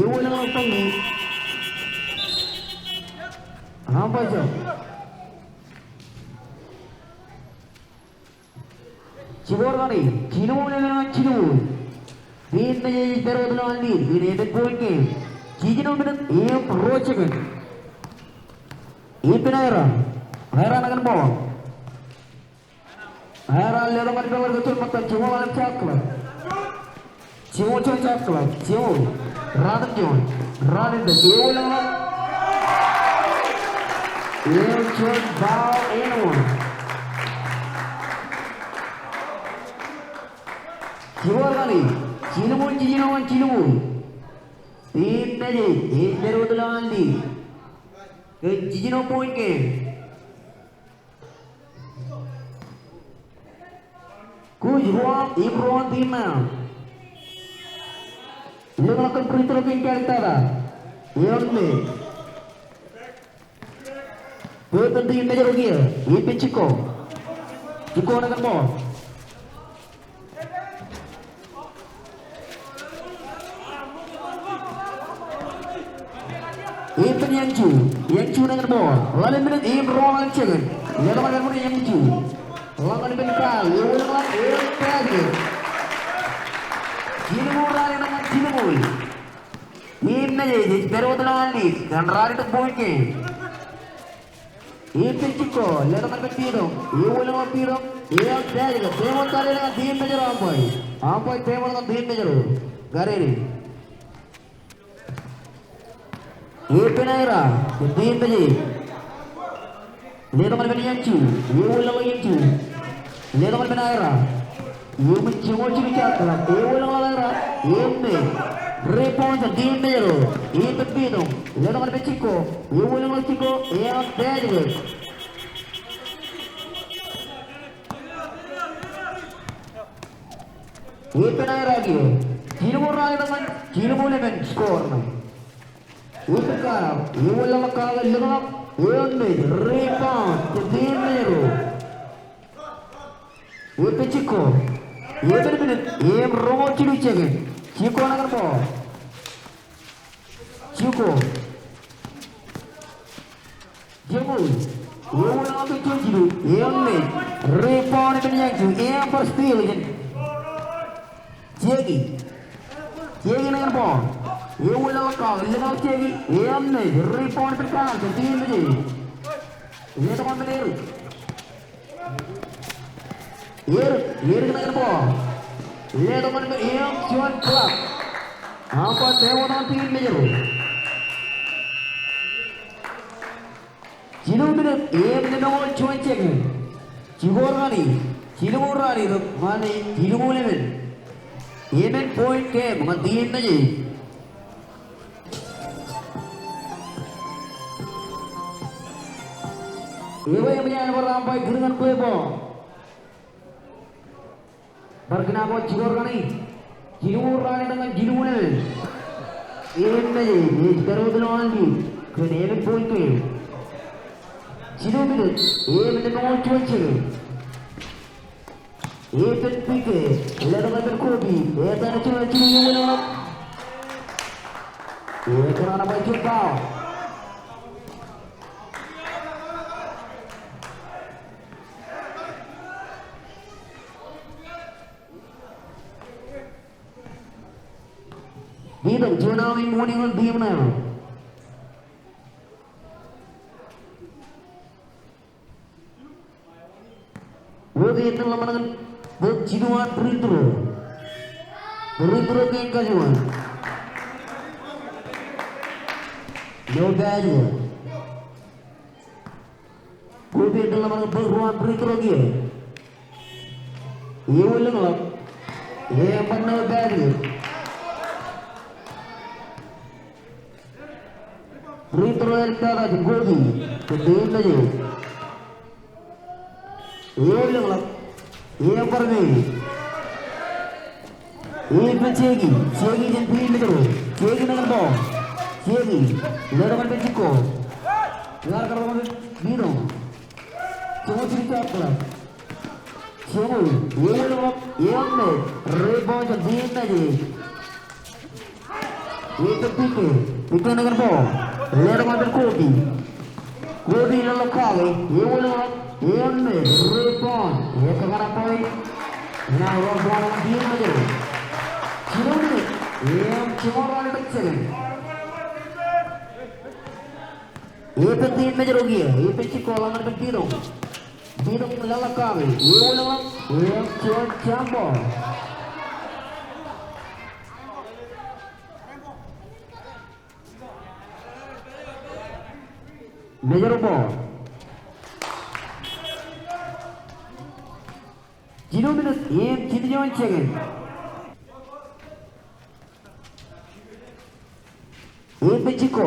Ewōr ḷọk Bōñki. Umpire jab. Jibboñ kaṇe, jilñuul emān ñan jilñuul. Team Mājej ej pād wōt ilowaan lead kōn emān point game. Jiljino minit im ruo second. Ippān Aera. Aera ṇe kōn ball. Aera letok ñan ball eo kōn ṃōttan, jilñuul ḷalem shot clock. Jilñuul juon shot clock, jilñuul. Ralitōk juon, ralitōk juon, ewōr ḷọk. Ewōr juon foul, and one. Jibboñ kaṇe, jilñuul jiljino ñan jilñuul. Team Mājej ej pād wōt ilowaan lead kōn jiljino point game. Kuj ruo im ruo team eo. Lōñḷọk kōn free throw kein kaaliktata. Eoon mej. Bōk kōn team Mājro kiiō. Ippān Jikko. Jikko ṇe kōn ball. Ippān Yangju. Yangju ṇe kōn ball. Ḷalem minit im ruo ḷalem second. Letok ñan ball Yangju. Ḷọk ñan ippān Kyle. Ewōr ḷọk, ewōr basket. Jilñuul ralitōk ñan jilñuul. Team Mājej ej pād wōt ilowaan lead kōn ralitōk point game. Ippān Jikko, letok ñan ippān Pitoṃ, ewōr ḷọk Pitoṃ, ewōr basket, team eo kar ḷọk ñan team Mājro umpire. Umpire team eo ñan team Mājro. Kar ḷọk. Ippān Aera, team Mājej. Letok ñan ippān Yangju, ewōr ḷọk Yangju. Letok ñan ippān Aera. Eṃōj, jilñuul jilu shot clock, ewōr ḷọk Aera, eṃōj. Rebound eo team Mājro, ippān Pitoṃ. Letok ñan ippān Jikko, ewōr ḷọk Jikko, ewōr basket. Ippān Aera kiiō. Jilñuul ralitōk ñan jilñuul emān score ṇe. Ippān Kyle, ewōr ḷọk Kyle, lōñḷọk, eṃōj, rebound, team Mājro. Ippān Jikko, emān minit im roñoul jilu second. Jikko ṇe kōn ball. Jikko. Jilñuul. Ewōr ḷọk juon jilu. Eṃōj. Rebound ippān Yangju. Im bar steal ijin. Jeki. Jeki ṇe kōn ball. Ewōr ḷọk Kyle. Lōñḷọk Jeki. Eṃōj. Rebound ippān Kyle. Team Mājej. Letok ñan ippān Erik. Erik, Erik ṇe kōn ball. Letok ñan ippān, im juon block. Umpire team eo ñan team Mājro. Jilu minit im lemñoul juon second. Jikko kaṇe, jilñuul ralitōk ñan jilñuul emān. Emān point game ñan team Mājej. Ewi eṃōj an bar umpire kūr ñan play ball. Bar kōṇaan ko jilñuul kaṇe. Jilñuul ralitōk ñan jilñuul emān. Team Mājej ej pād wōt ilowaan lead kōn emān point game. Jilu minit im lemñoul juon second. Ippān P K, letok ñan ippān Kobe, etan eo juon, juon, juon, juon. Etan eo juon, foul. Didōñ juon aō im unin ñan team ṇe eo. Bōk etan ḷōmṇak, bōk jilu an free throw. Free throw kein kajuon. No basket. Bōk etan ḷōmṇak, bōk ruo an free throw kiiō. Ewi lōñḷọk. Eṃṃan, no basket. Free throw eo ej tata jān Kobe, kōn team Mājej. Ewi lōñḷọk. Ewi bar mej. Ippān Jeki, Jeki jān team Mājro. Jeki ṇe kōn ball. Jeki, letok ñan ippān Jikko. Ear karōk ñan ippān Pitoṃ. Joñoul jilu shot clock. Joñoul, ewi lōñḷọk, ewi mej, rebound jān team Mājej. Ippān P K, P K ṇe kōn ball. Letok ñan ippān Kobe. Kobe leḷọk kake, ewi lōñḷọk, ewi mej, rebound. Ekōṇaan point. Āinwōt ro ball eo an team Mājro. Jilu minit im jiljino ralitōk second. Epen team Mājro kiiō, epen jikko ḷọk ñan ippān Bitoñ. Bitoñ leḷọk kake, ewōr ḷọk, im juon jump ball. Mājro ball. Jilu minit im jiljino second. Epen jikko.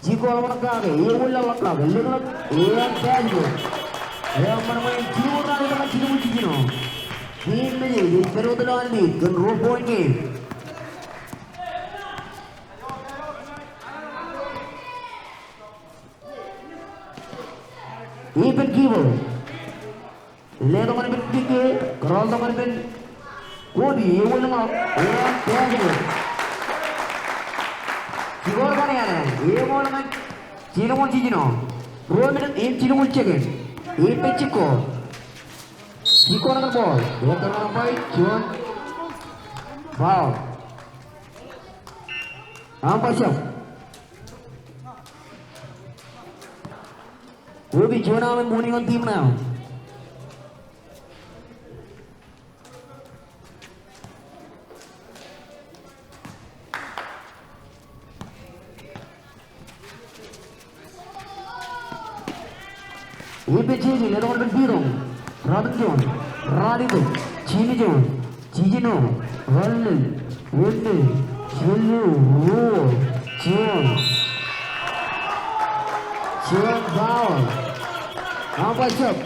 Jikko ḷọk kake, ewōr ḷọk kake, letok ḷọk, im basket. Eṃṃan ṃōj, jilu ralitōk jilu jiljino. Team Mājro ej pād wōt lowaan lead kōn ruo point game. Epen keeper. Letok ñan ippān P K, kōrọọl tok ñan ippān Koti, ewōr ḷọk, im basket. Jikko eo kaṇe eṇ, ewōr ḷọk ñan jilñoul jiljino. Ruo minit im jilñoul second. Epen jikko. Jikko ṇe kōn ball. Ewōr tok ñan umpire, juon foul. Umpire jab. Kobe juon aṃ im ṃool ñan team ṇe aṃ. Epen jeje, letok ñan ippān Bitoñ. Ralitōk juon, ralitōk, jiljino, jiljino, ḷalem, eṇ, jilu, ruo, juon. Juon foul. Umpire jab.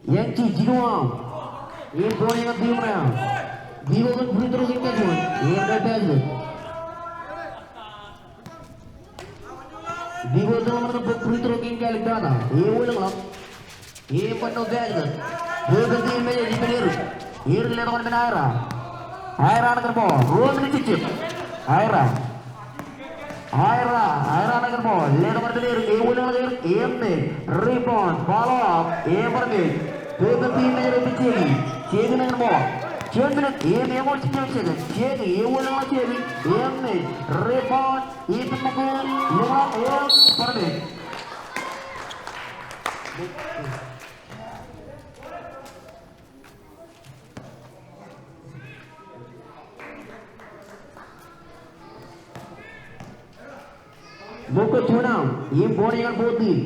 Eñjin jilu aṃ. Im ball ñan team ṇe aṃ. Bikoto kōn free throw kein kajuon. Im rej basket. Bikoto kōn free throw kein kālik tata. Ewōr ḷọk. Im bar no basket. Epen team Mājro, ippān Erik. Erik letok ñan ippān Ira. Ira ṇe kōn ball. Ruo minit jejjet. Ira. Ira, Ira ṇe kōn ball. Letok ñan ippān Erik. Ewōr ḷọk Erik. Im made. Rebound. Follow up. Im bar made. Epen team Mājro ippān Jeki. Jeki ṇe kōn ball. Juon minit. Im eñoul jiljino second. Jeki. Ewōr ḷọk Jeki. Im made. Rebound. Epen Mukko. Leḷọk. Im bar made. Mukko juon aṃ, im ball ñan both team.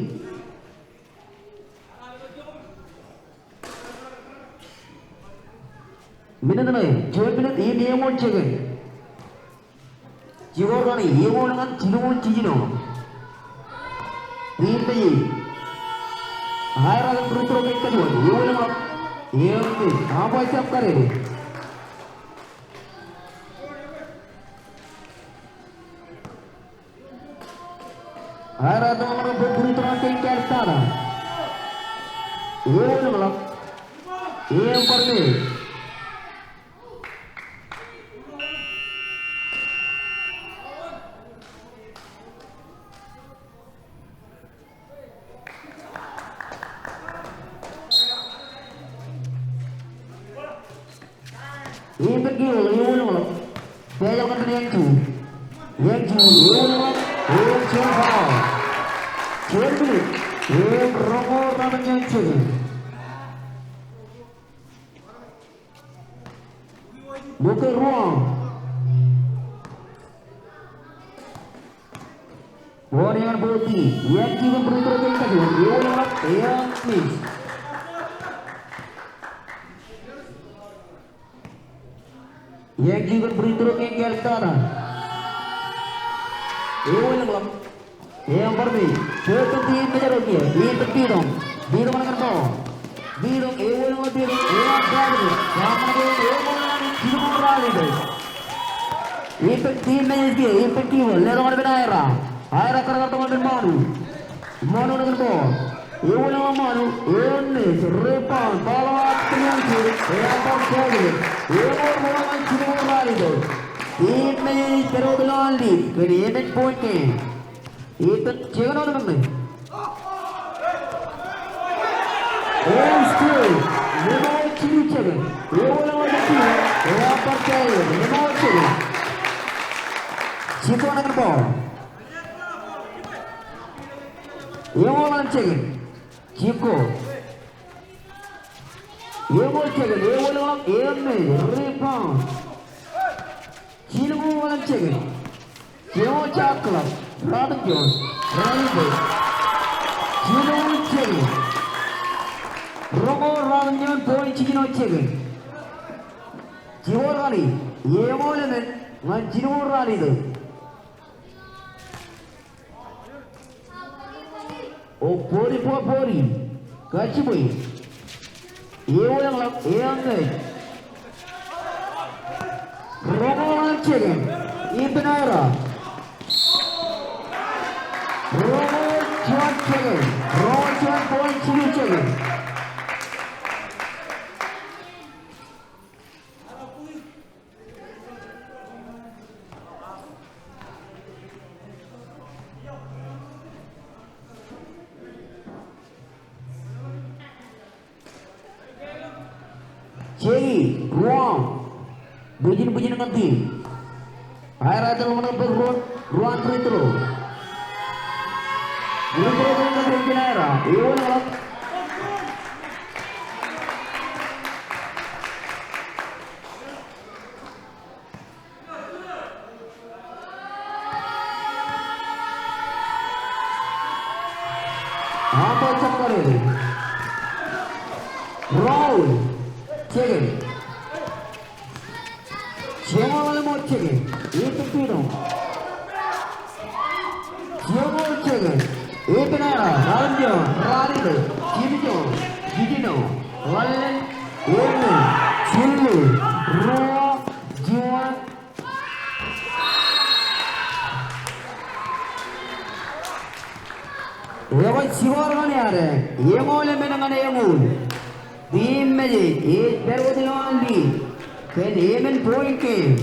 Minit ṇe, juon minit im eñoul second. Jikko kaṇe, ewōr ḷọk ñan jilñoul jiljino. Team Mājro. Ira kōn free throw kein kajuon, ewōr ḷọk. Im made, umpire jab karibe. Ira tok ñan free throw kein kālik tata. Ewōr ḷọk. Im bar made. Im bar made, ewōr ḷọk. Pājak ñan ippān Eñju. Eñju, ewōr ḷọk. Im juon foul. Juon minit. Im roñoul ratimjuon second. Mukko ruo aṃ. Ball ñan both team. Eñju kōn free throw kein kajuon. Ewōr ḷọk. Im miss. Eñju kōn free throw kein kālik tata. Ewōr ḷọk. Im bar made. Epen team Mājro kiiō, epen Bitoñ. Bitoñ ṇe kōn ball. Bitoñ, ewōr ḷọk Bitoñ. Im basket. Eṃṃan ke ewōr ḷọk, jilu ralitōk. Ippān team Mejej kiiō, ippān kiiō, letok ñan ippān Aera. Aera karkar tok ñan ippān Manu. Manu ñan ball. Ewi ḷọk Manu, ewi mej, rebound, follow up, penalty, ear ball, ewi ḷọk ñan jilñuul ralitōk. Team Mejej ej pād wōt ilowaan lead, kōn emān point game. Ippān second wōt men. Ewi steal. Limau jilu second. Ewi ḷọk ñan jilu. Ewi bar second. Limau second. Jikko ñan ball. Ewi ḷọk second. Jikko. Ewi second. Ewi ḷọk. Ewi mej. Rebound. Jilñuul ḷọk second. Jilñuul shot clock. Ratimjuon. Ralitōk. Jilñuul second. Roñoul ratimjuon point jiljino second. Jikko ralitōk. Eñoul emān ñan jilñuul ralitōk. O forty-four forty. Kajjibwe. Ewi ḷọk, ewi mej. Roñoul ḷọk second. Ippān Aera. Roñoul juon second. Roñoul juon point jilu second. Jeki, ruwaṃ. Bwijin, bwijin ñan team. Aer ej ḷōmṇak bōk ruo, ruo free throw. Free throw eo ej kōṇaan Aer. Ewi ḷọk. Ampal jab kar eo. Roñoul second. Joñoul ḷalem wōt second. Ippān Tito. Joñoul second. Ippān Aer. Ratimjuon. Ralitōk. Jiljilimjuon. Jiljilimjuon. Ḷalem. Emān. Jilu. Ruo. Juon. Ekwe score ñan ad, eñoul emān ñan eñoul. Team Mejej ej pād wōt ilowaan lead kōn emān point game.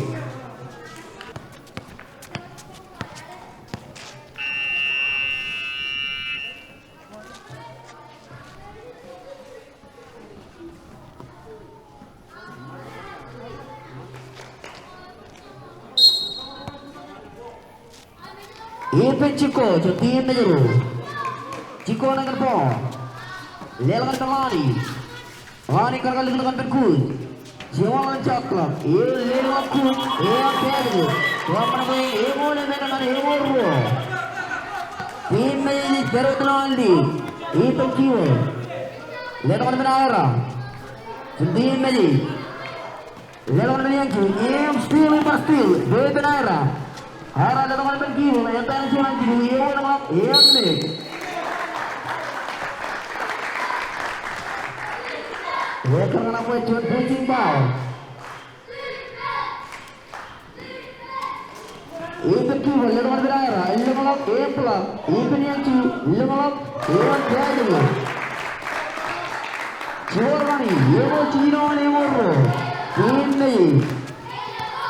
Ippān Jikko, jān team Mājro. Jikko ñan ball. Leḷọk ñan Lani. Lani karkar letok ñan Kuj. Joñoul ñan shot clock. Ewi letok ñan Kuj. Ewi pād eo. Ewi pād eo. Eñoul emān ñan eñoul ruo. Team Mājro ej pād wōt ilowaan lead. Ippān Kiwō. Letok ñan Aera. Team Mājro. Letok ñan Yangju, im steal, im bar steal, bwe ippān Aera. Aera letok ñan Kiwō, im bar steal, im bar steal, im bar steal. Ekar ñan bwe juon boosting foul. Ippān Kiwō, letok ñan Aera, lōñḷọk, im block, ippān Yangju, lōñḷọk, im pād eo. Joor Lani, eñoul jiljino ñan eñoul ruo. Team Mājro.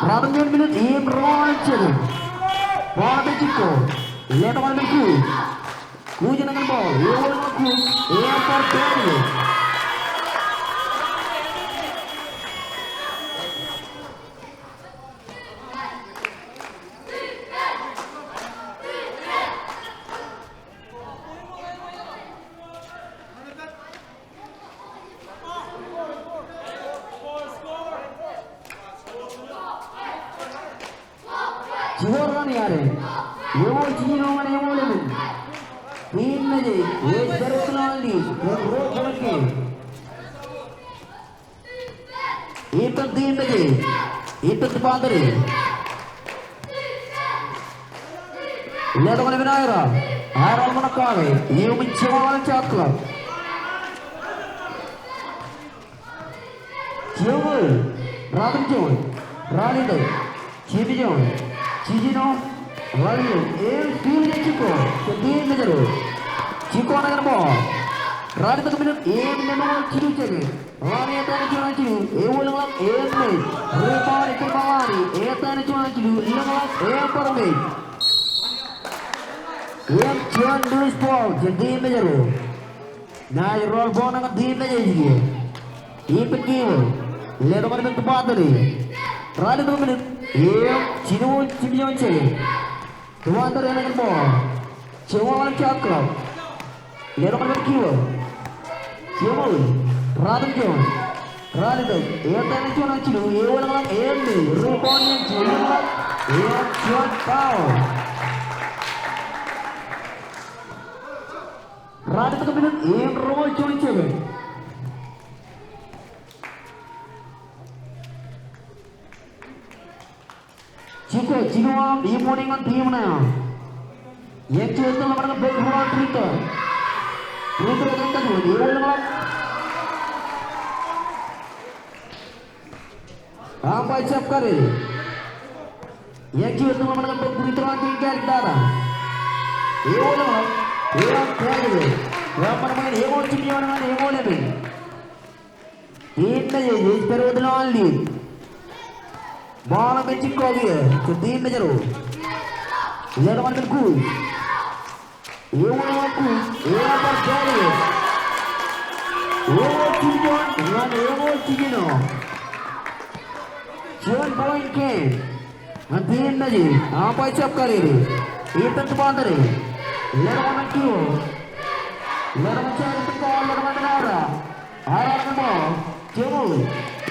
Ratimjuon minit im roñoul second. Ball eo Jikko. Letok ñan Kuj. Kuj ñan ball. Ewi ḷọk Kuj. Im bar pād eo. Joor Lani ad. Eñoul jiljino ñan eñoul emān. Team Mājro ej pād wōt ilowaan lead kōn ruo point game. Ippān team Mājro. Ippān tōpar. Letok ñan Aera. Aera ḷōmṇak kake. Ewi men joñoul ñan shot clock. Joñoul. Ratimjuon. Ralitōk. Jimmy John, Jijino, Raul, im Steven Jiko, kōn team Mājro. Jiko ṇa kōn ball. Ralitōk minit im lemñoul jilu second. Lani etan juon jilu, ewōr ḷọk im mej. Rebound ej kōn Lani, etan juon jilu, lemñoul im bar mej. Im juon loose ball jān team Mājro. Naaj roll ball ṇe kōn team Mājro ej kiiō. Ippān kiiō. Letok ñan men tōpar tōre. Ralitōk minit im jinoin jimjuon second. Tōpar tōre ṇe kōn ball. Jeṃool ñan shot clock. Letok ñan men kiiō. Jeṃool. Ralitōk juon. Ralitōk. Etan juon jilu. Ewōr ḷọk im mej. Rebound jān jilu. Im juon foul. Ralitōk minit im roñoul juon second. Jiko, jino aṃ, im mour ñan team ṇe aṃ. Eñjake ej tōl ḷōmṇak bōk rebound, free throw. Free throw kōn kajuon, ewōr ḷọk. Umpire jab karier. Eñjake ej tōl ḷōmṇak bōk free throw an kein kāālōt tata. Ewōr ḷọk. Ewōr ḷọk. Ewōr ḷọk. Ewōr ḷọk. Team Mājro ej pād wōt ilowaan lead. Ball ej kọk iiō, kōn team Mājro. Letok ñan men Kuj. Ewōr ḷọk Kuj, ewōr bar jāde. Ewōr jimjuon, ñan ewōr jijino. Juon point game. Ñan team Mājro, umpire jab karier. Ippān tōpar tōre. Letok ñan men kiiō. Letok ñan men kiiō, letok ñan men aō. Aō ṇe kōn ball. Jeṃool.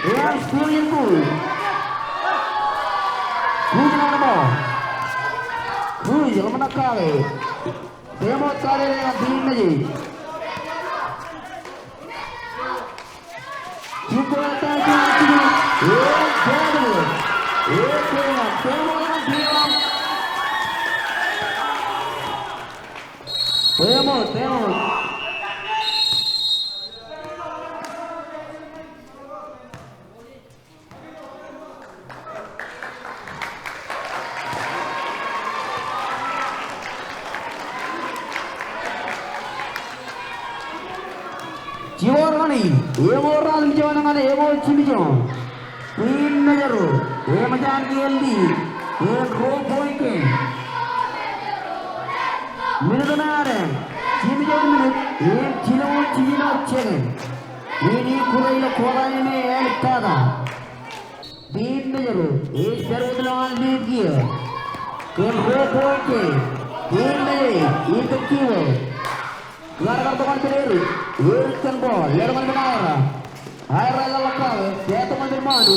Im steal jān Kuj. Kuj ṇe kōn ball. Kuj, ḷōmṇak kake. Timeout karier eo an team Mājro. Jiko etan juon jilu. Im timeout. Im timeout. Timeout eo an team. Timeout, timeout. Jibboñ kaṇe, eñoul ralitōk juon ñan eñoul jimjuon. Team Mājro, eṃōj an kiiō lead, im ruo point game. Minit ṇe adeañ, jimjuon minit, im jilñoul jiljino second. Im ikure ilo quarter eo me āliktata. Team Mājro ej pād wōt ilowaan lead kiiō kōn ruo point game. Team Mājro ej pād kiiō. Kar kar tok ñan pād eruj. Eruj kōn ball. Letok ñan men aō. Aō ḷọk kake. Pād tok ñan men Manu.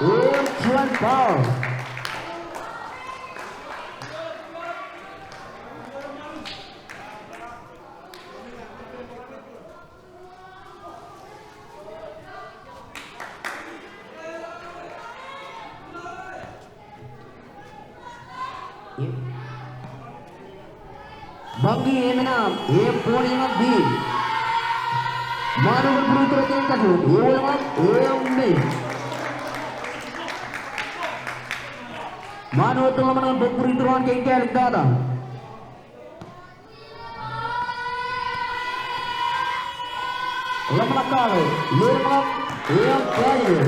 Im juon foul. Bangki eminam, im ball ñan team. Manu free throw kein kajuon, ewōr ḷọk, im mej. Manu ej tōl ḷōmṇak bōk free throw an kein kāālōt tata. Ḷōmṇak kake, lemñoul, im basket.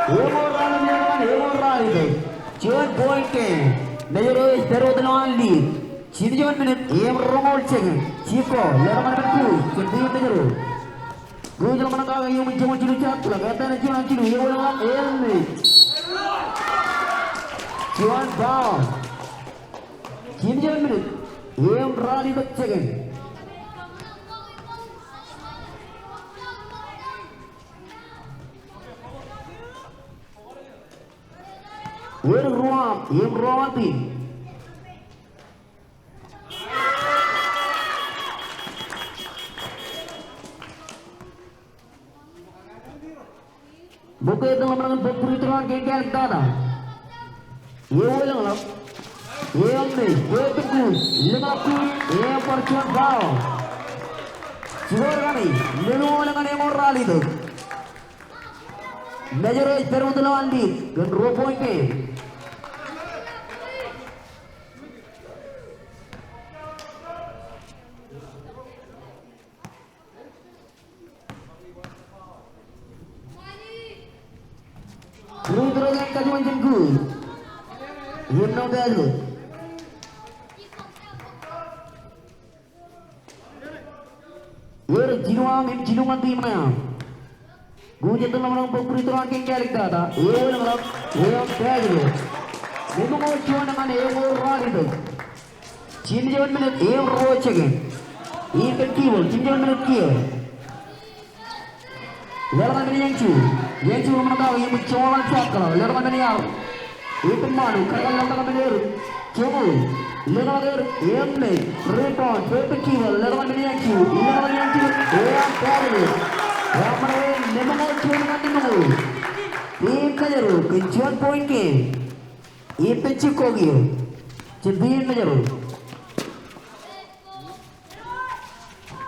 Eñoul ralitōk, eñoul ralitōk. Juon point game. Mājro ej pād wōt ilowaan lead. Jimjuon minit, im roñoul second. Jiko, letok ñan men Kuj, kōn team Mājro. Kuj ḷōmṇak kake, im jeṃōj jilu shot clock, etan juon jilu, ewōr ḷọk, im mej. Juon foul. Jimjuon minit, im ralitōk second. Eruj ruo aṃ, im ruo aṃ team. Bukwe ej tōl ḷōmṇak bōk free throw an kein kāālōt tata. Ewōr ḷọk. Im mej, bwe tok Kuj, lemñoul Kuj, im bar juon foul. Jibboñ kaṇe, lemñoul ñan eñoul ralitōk. Mājro ej pād wōt ilowaan lead kōn ruo point game. Free throw eo kajuon jān Kuj. Im no basket. Eor jilu aṃ im jilu ñan team ṇe aṃ. Kuj ej tōl ḷōmṇak bōk free throw an kein kālik tata. Eoḷọk, eoḷọk basket. Nemeñoul juon ñan eoñoul ralitōk. Jimjuon minit im ruo second. Ippān Kibōḷ, jimjuon minit kiiō. Leḷọk men Iāñju. Iāñju ḷōmṇak kake iuṃwin joñoul ñan shot clock. Leḷọk men Iar. Ippān Manu, karkar leḷọk men Erik. Joñoul. Leḷọk Erik. Im made. Rebound. Ippān Kibōḷ. Leḷọk men Iāñju. Leḷọk Iāñju. Eaar pass e. Eaar ṃōṇōṇō. Nemeñoul juon ñan nemeñoul. Team Mājro kōn juon point game. Ippān jikko kiiō jān team Mājro.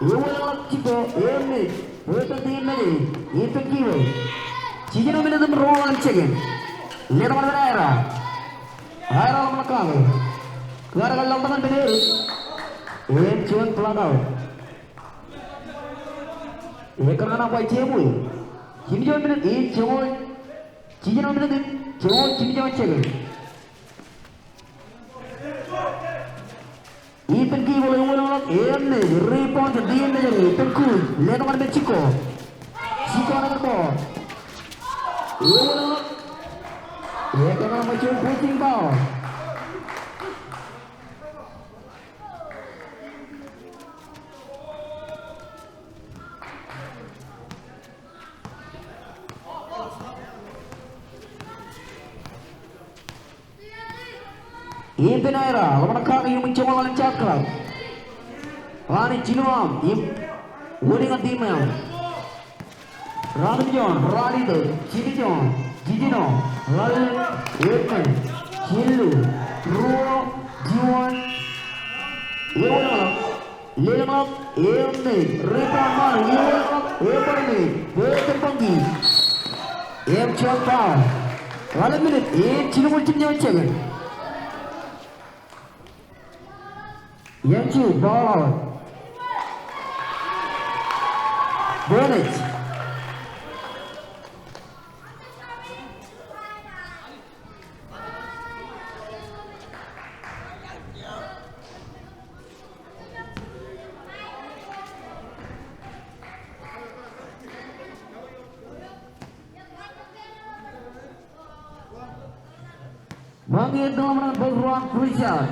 Eoḷọk jikko, im made. Bōktok team Mājro. Ippān Kibōḷ. Jiljino minit im roñoul second. Letok ñan Aera. Aera ḷōmṇak kake. Kar kar leḷọk ñan Mājro. Im juon block out. Ekkar ñan umpire jeṃwe. Jiljino minit im joñoul. Jiljino minit im joñoul jiljino second. Ippān Kibōḷ eoḷọk, im made, rebound jān team Mājro, ippān Kuj, letok ñan men jikko. Jikko ṇe kōn ball. Eoḷọk. Ekkar ñan umpire juon boosting foul. Ippān Aera, ḷōmṇak kake iuṃwin joñoul ḷalem shot clock. Raan in jilu aṃ, im wōnṃaanḷọk team eo aṃ. Ratimjuon, ralitōk, jimjuon, jiljino, ḷalem, eṃṃan, jilu, ruo, juon, eoḷọk. Lelōñḷọk, im made, rebound Manu, eoḷọk, im bar made, bōktok bōñki. Im juon foul. Ḷalem minit, im jilñuul jimjuon second. Iāñju, ball out. Bonus. Bōk ruo an free throw.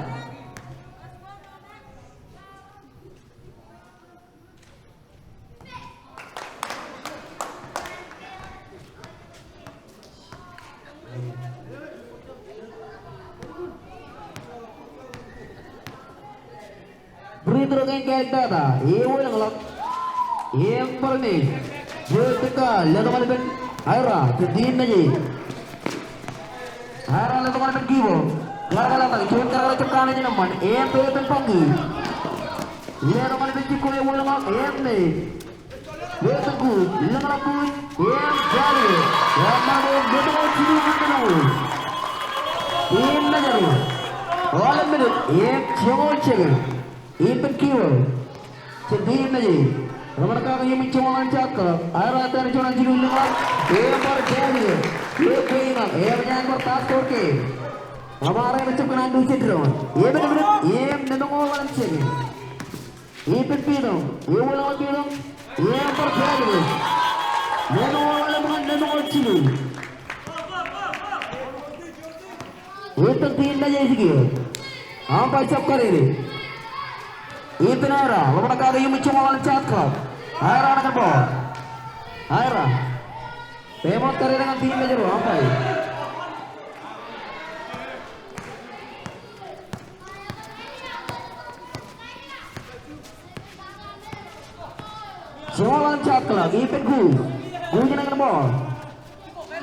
Free throw kein kāāl tata, eoḷọk. Im bar made. Joe Tekka, letok ñan ippān Aera, jān team Mājro. Aera letok ñan ippān Kibōḷ. Karkar leḷọk, juon karkar ejjab kanooj in eṃṃan. Im bōktok bōñki. Letok ñan ippān jikko eoḷọk, im made. Bōktok Kuj, leḷọk Kuj, im basket. Eṃṃan bwe nemeñoul jilu ñan nemeñoul. Team Mājro. Ḷalem minit, im joñoul second. Ippān Kibōḷ. Jān team Mājro. Ḷōmṇak kake iuṃwin joñoul ḷalem shot clock. Aera ettā juon an jilu, leḷọk. Im bar basket. Im kweilọk. Im ej bar tie score game. Ḷōmṇak kake ejjab kōṇaan lewōj doon. Im minit, im nemeñoul ḷalem second. Ippān Piter, eoḷọk Piter, im bar basket. Nemeñoul ḷalem ñan nemeñoul jilu. Ippān team Mājro ej kiiō. Umpire jab kadede. Ippān Aera, ḷōmṇak kake iuṃwin joñoul ḷalem shot clock. Aera ṇe kōn ball. Aera. Time out kadede ñan team Mājro, umpire. Joñoul ḷalem shot clock, ippān Kuj. Kuj ṇe kōn ball.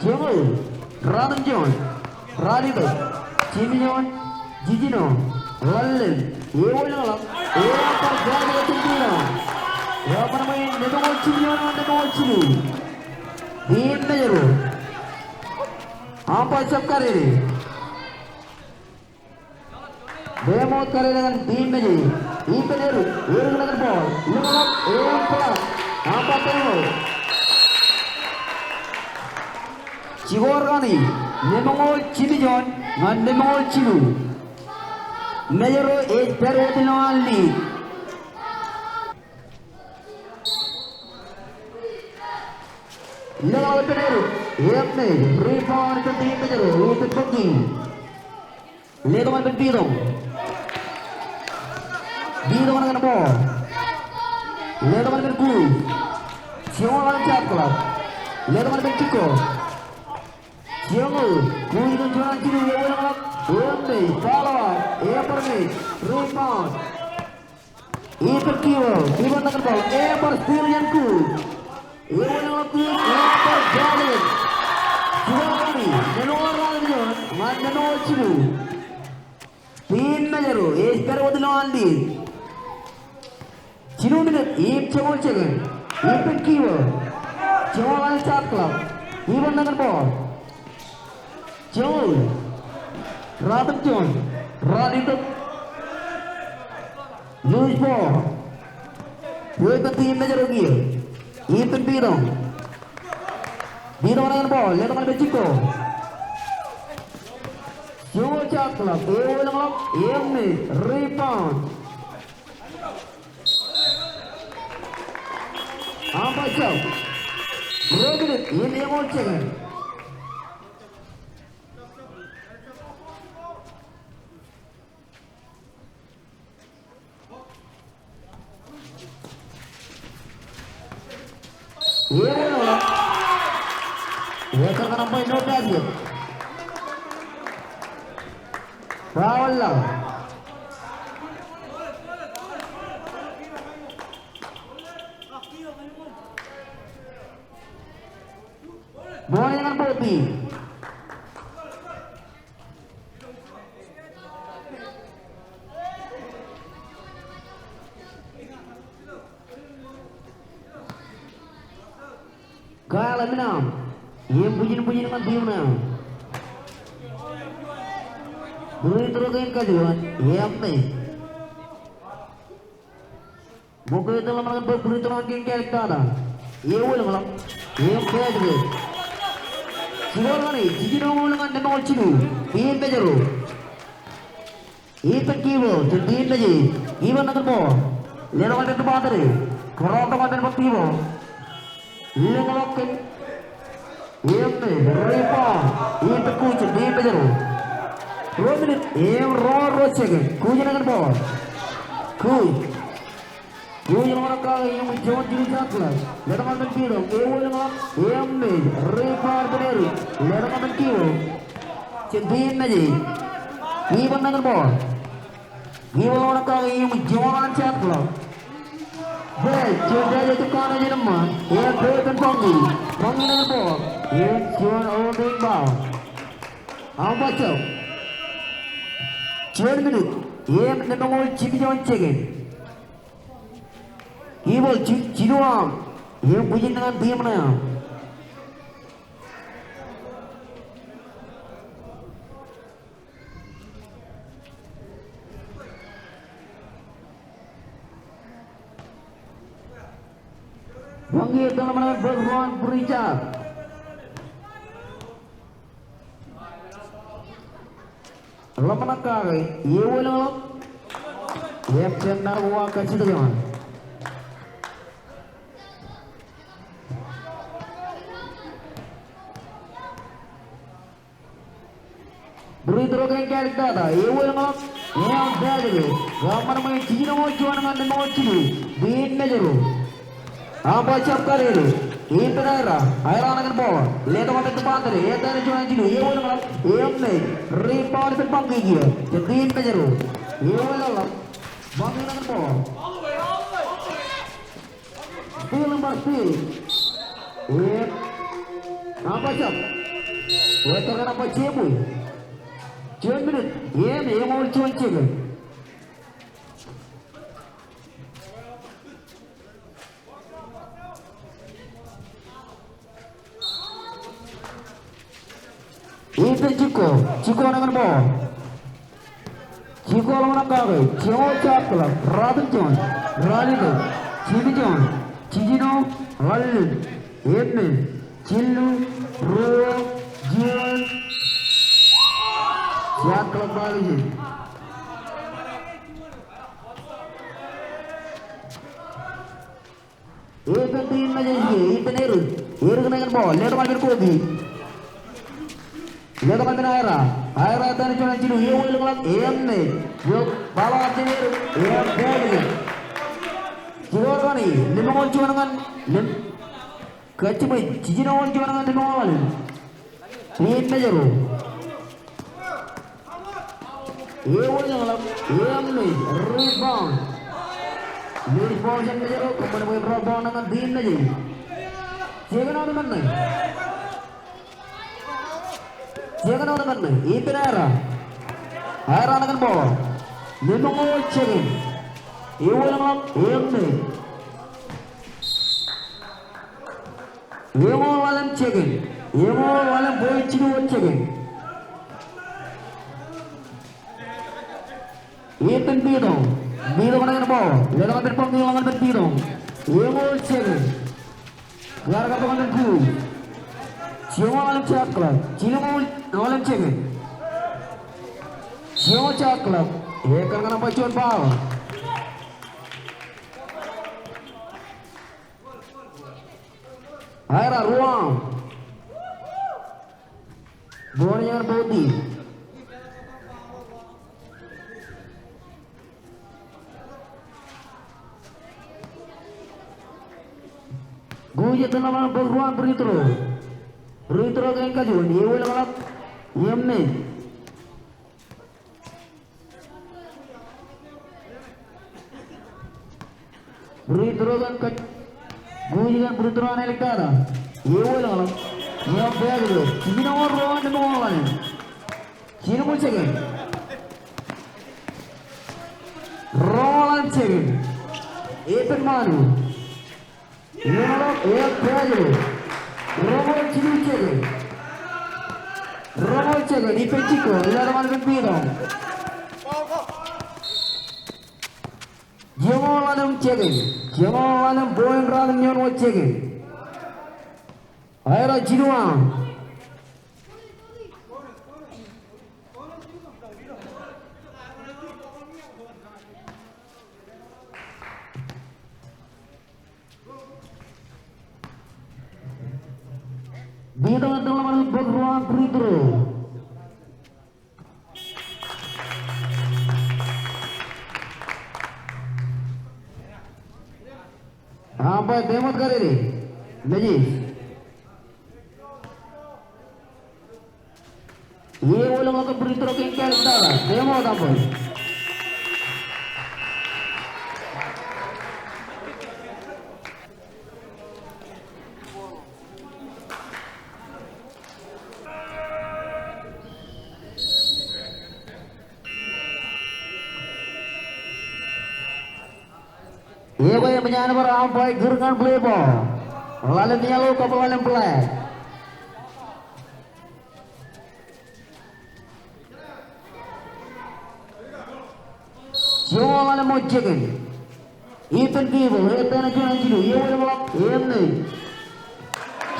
Joñoul, ratimjuon, ralitōk, jimjuon, jiljino, ḷalem, eoḷọk, eaar bar basket jān team eo. Eaar bar made, nemeñoul jimjuon, nemeñoul jilu. Team Mājro. Umpire jab kadede. Deṃoot kadede ñan team Mājej. Ippān eruk, eruk ñan ball. Lōñḷọk, eṃ block. Umpire deṃoot. Jikor kaṇe, lemñoul jimjuon ñan lemñoul jilu. Mājro ej pād wōt ilowaan lead. Letok ḷọk ippān eruk. Eṃṃej. Rebound ippān team Mājro. Ippān Bōki. Letok ḷọk ippān Pitoñ. Pitoñ ñan ball. Letok ḷọk ippān Kuj. Joñoul ñan shot clock. Letok ḷọk ippān Jikko. Joñoul. Kuj kōn juon jilu, ewi ḷọk. Eṃṃej. Follow up. Ebar mej. Rebound. Ippān Kiwō, Kiwō ñan ball, ebar steal jān Kuj. Ewi ḷọk Kuj, ebar jajet. Jikor kaṇe, lemñoul ralitōk, ñan lemñoul jilu. Team Mājro, ej pād wōt ilowaan lead. Jilu minit, im joñoul second. Ippān Kiwō. Joñoul ñan shot clock. Kiwō ñan ball. Joñoul. Ratimjuon. Ralitōk. Loose ball. Ippān team Mājro kiiō. Ippān Pitoñ. Pitoñ ñan ball. Letok ñan Jikko. Joñoul shot clock. Ewi ḷọk. Eṃṃej. Rebound. Umpire jab. Ruo minit im eñoul second. Ewi ḷọk. Ekar kōṇaan bwe no basket. Foul ḷọk. Ball ñan both team. Kyle Minam. Im bwijin bwijin ñan team ṇe. Free throw kein kajuon. Eṃṃej. Ṃokta ej ḷōmṇak bwe free throw kein kāliktata. Ewi ḷọk. Im basket. Jikor kaṇe, jijinoñoul ñan lemñoul jilu. Team Mājro. Ippān Kiwō, jān team Mājej. Kiwō ñan ball. Letok ḷọk ippān Tupatede. Kōrọọl tok ippān Kiwō. Lōñḷọk kōn. Im rebound. Ippān Kuj, jān team Mājro. Ruo minit im roñoul ruo second. Kuj ñan ball. Kuj. Kuj ḷōmṇak kake im joñoul jilu shot clock. Letok ñan Pitoñ, ewi ḷọk, eṃṃej, rebound ippān eruk. Letok ñan Kiwō. Jān team Mājej. Kiwō ñan ball. Kiwō ḷōmṇak kake im joñoul ñan shot clock. Bōk, juon pād ijoko ñan eṃṃan. Im pād ippān Bōki. Bōki ñan ball. Im juon holding foul. Umpire jab. Juon minit. Im lemñoul jimjuon second. Ibōl jilu aṃ. Im bwijin ñan team ṇe aṃ. Bōki ej tōl ṃōṇōṇō bōk Ron Prijak. Ḷōmṇak kake, ewi ḷọk. Im jen nar uwaak kajjitōk eṃṃan. Free throw kein kāliktata, ewi ḷọk. Im basket. Kōṃṃan ṃōk jijinoñoul juon ñan lemñoul jilu. Team Mājro. Umpire jab kadede. Ippān Aera. Aera ñan ball. Letok ippān Tupatede. Etan juon jilu. Ewi ḷọk. Im mej. Rebound ippān Bōki kiiō. Jān team Mājro. Ewi ḷọk. Bōki ñan ball. Steal number steal. Im. Umpire jab. Ekar kōṇaan bwe jemwe. Juon minit. Im eñoul juon second. Ippān jikko, jikko ṇe ñan ball. Jikko ḷōmṇak kake, joñoul jaak kōḷḷap, ratimjuon, ralitōk, jimjuon, jijino, ḷalem, emān, jillu, ruo, juon. Jaak kōḷḷap violation. Ippān team Mājej ke, ippān Erik. Erik ṇe ñan ball, letok ḷọk ippān Kobi. Letok ḷọk ippān Aira. Aira etan juon an jilu, ewi ḷōñḷọk, emān. Eo, ball eo an Erik, ewi ḷōñḷọk. Jikko kaṇe, limōñoul juon ñan, lim-, kajjimwej, jijinoñoul juon ñan limōñoul ḷalem. Team Mājro. Ewi ḷōñḷọk, emān, rebound. Loose ball jān Mājro, kōṃṃan bwe en rebound ñan team Mājej. Second out eṃṃan ṇe. Second out eṃṃan ṇe, ippān Aira. Aira ṇe ñan ball. Limōñoul second. Ewi ḷōñḷọk, emān. Eñoul ḷalem second. Eñoul ḷalem point jilu wōt second. Ippān Pitoñ. Pitoñ ṇe ñan ball. Letok ippān ball, ñan ippān Pitoñ. Eñoul second. Kar katok ñan kuuj. Joñoul ḷalem jaak kōḷḷap. Jilñoul ḷalem second. Joñoul jaak kōḷḷap. Ekar ñan umpire juon foul. Aira ruo aṃ. Ball eo ñan ball team. Kuuj ej tōn ḷọk bōk ruo aṃ free throw. Free throw kein kajuon, ewi ḷōñḷọk, emān. Free throw kein kaj-, kuuj kein free throw an āliktata. Ewi ḷōñḷọk. Ewi ḷōñḷọk. Jijinoñoul ruo ñan limōñoul ḷalem. Jilñuul second. Roñoul ḷalem second. Ippān Manu. Limōñoul, ewi ḷōñḷọk. Roñoul jilu second. Roñoul second. Ippān Jikko. Ilo tok an ippān Pitoñ. Joñoul ḷalem second. Joñoul ḷalem point ratimjuon wōt second. Aira jilu aṃ. Pitoñ ej tōn ḷọk bōk ruo aṃ free throw. Umpire, time out kadeḷe. Mājej. Ewi ḷōñḷọk free throw kein kaaliktata. Time out, umpire. Ekwe, eṃōj an bar umpire kūr ñan play ball. Ḷalem yellow kab ḷalem flag. Joñoul ḷalem wōt second. Ippān Kibo, etan juon an jilu, ewi ḷōñḷọk, emān.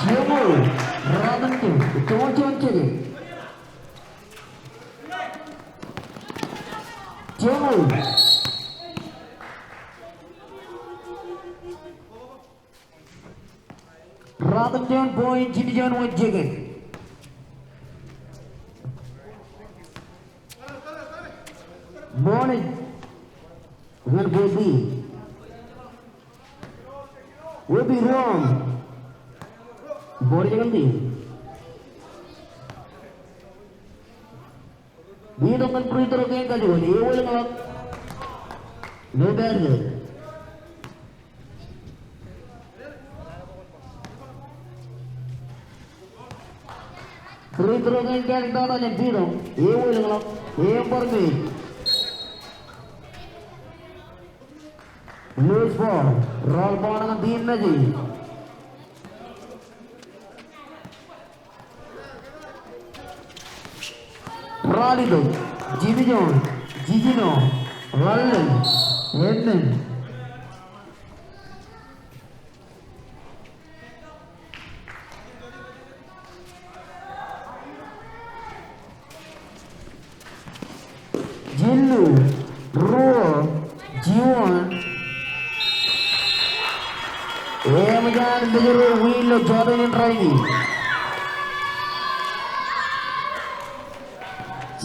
Joñoul, ratimjuon, joñoul juon second. Joñoul. Ratimjuon point jimjuon wōt second. Ball ej ñan Kobi. Kobi ruo aṃ. Ball ej ñan team. Pitoñ kōn free throw kein kajuon, ewi ḷōñḷọk. No basket. Free throw kein kaaliktata jān Pitoñ, ewi ḷōñḷọk, ewi bar mej. Loose ball, roll ball ñan team Mājej. Ralitōk, Jimmy John, Jijino, Rallen, Edmund. Jillu, ruo, jiwōn. Eṃōj an mejād ro wiin ilo jota in rainin.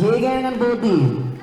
Jekāāl ñan both team.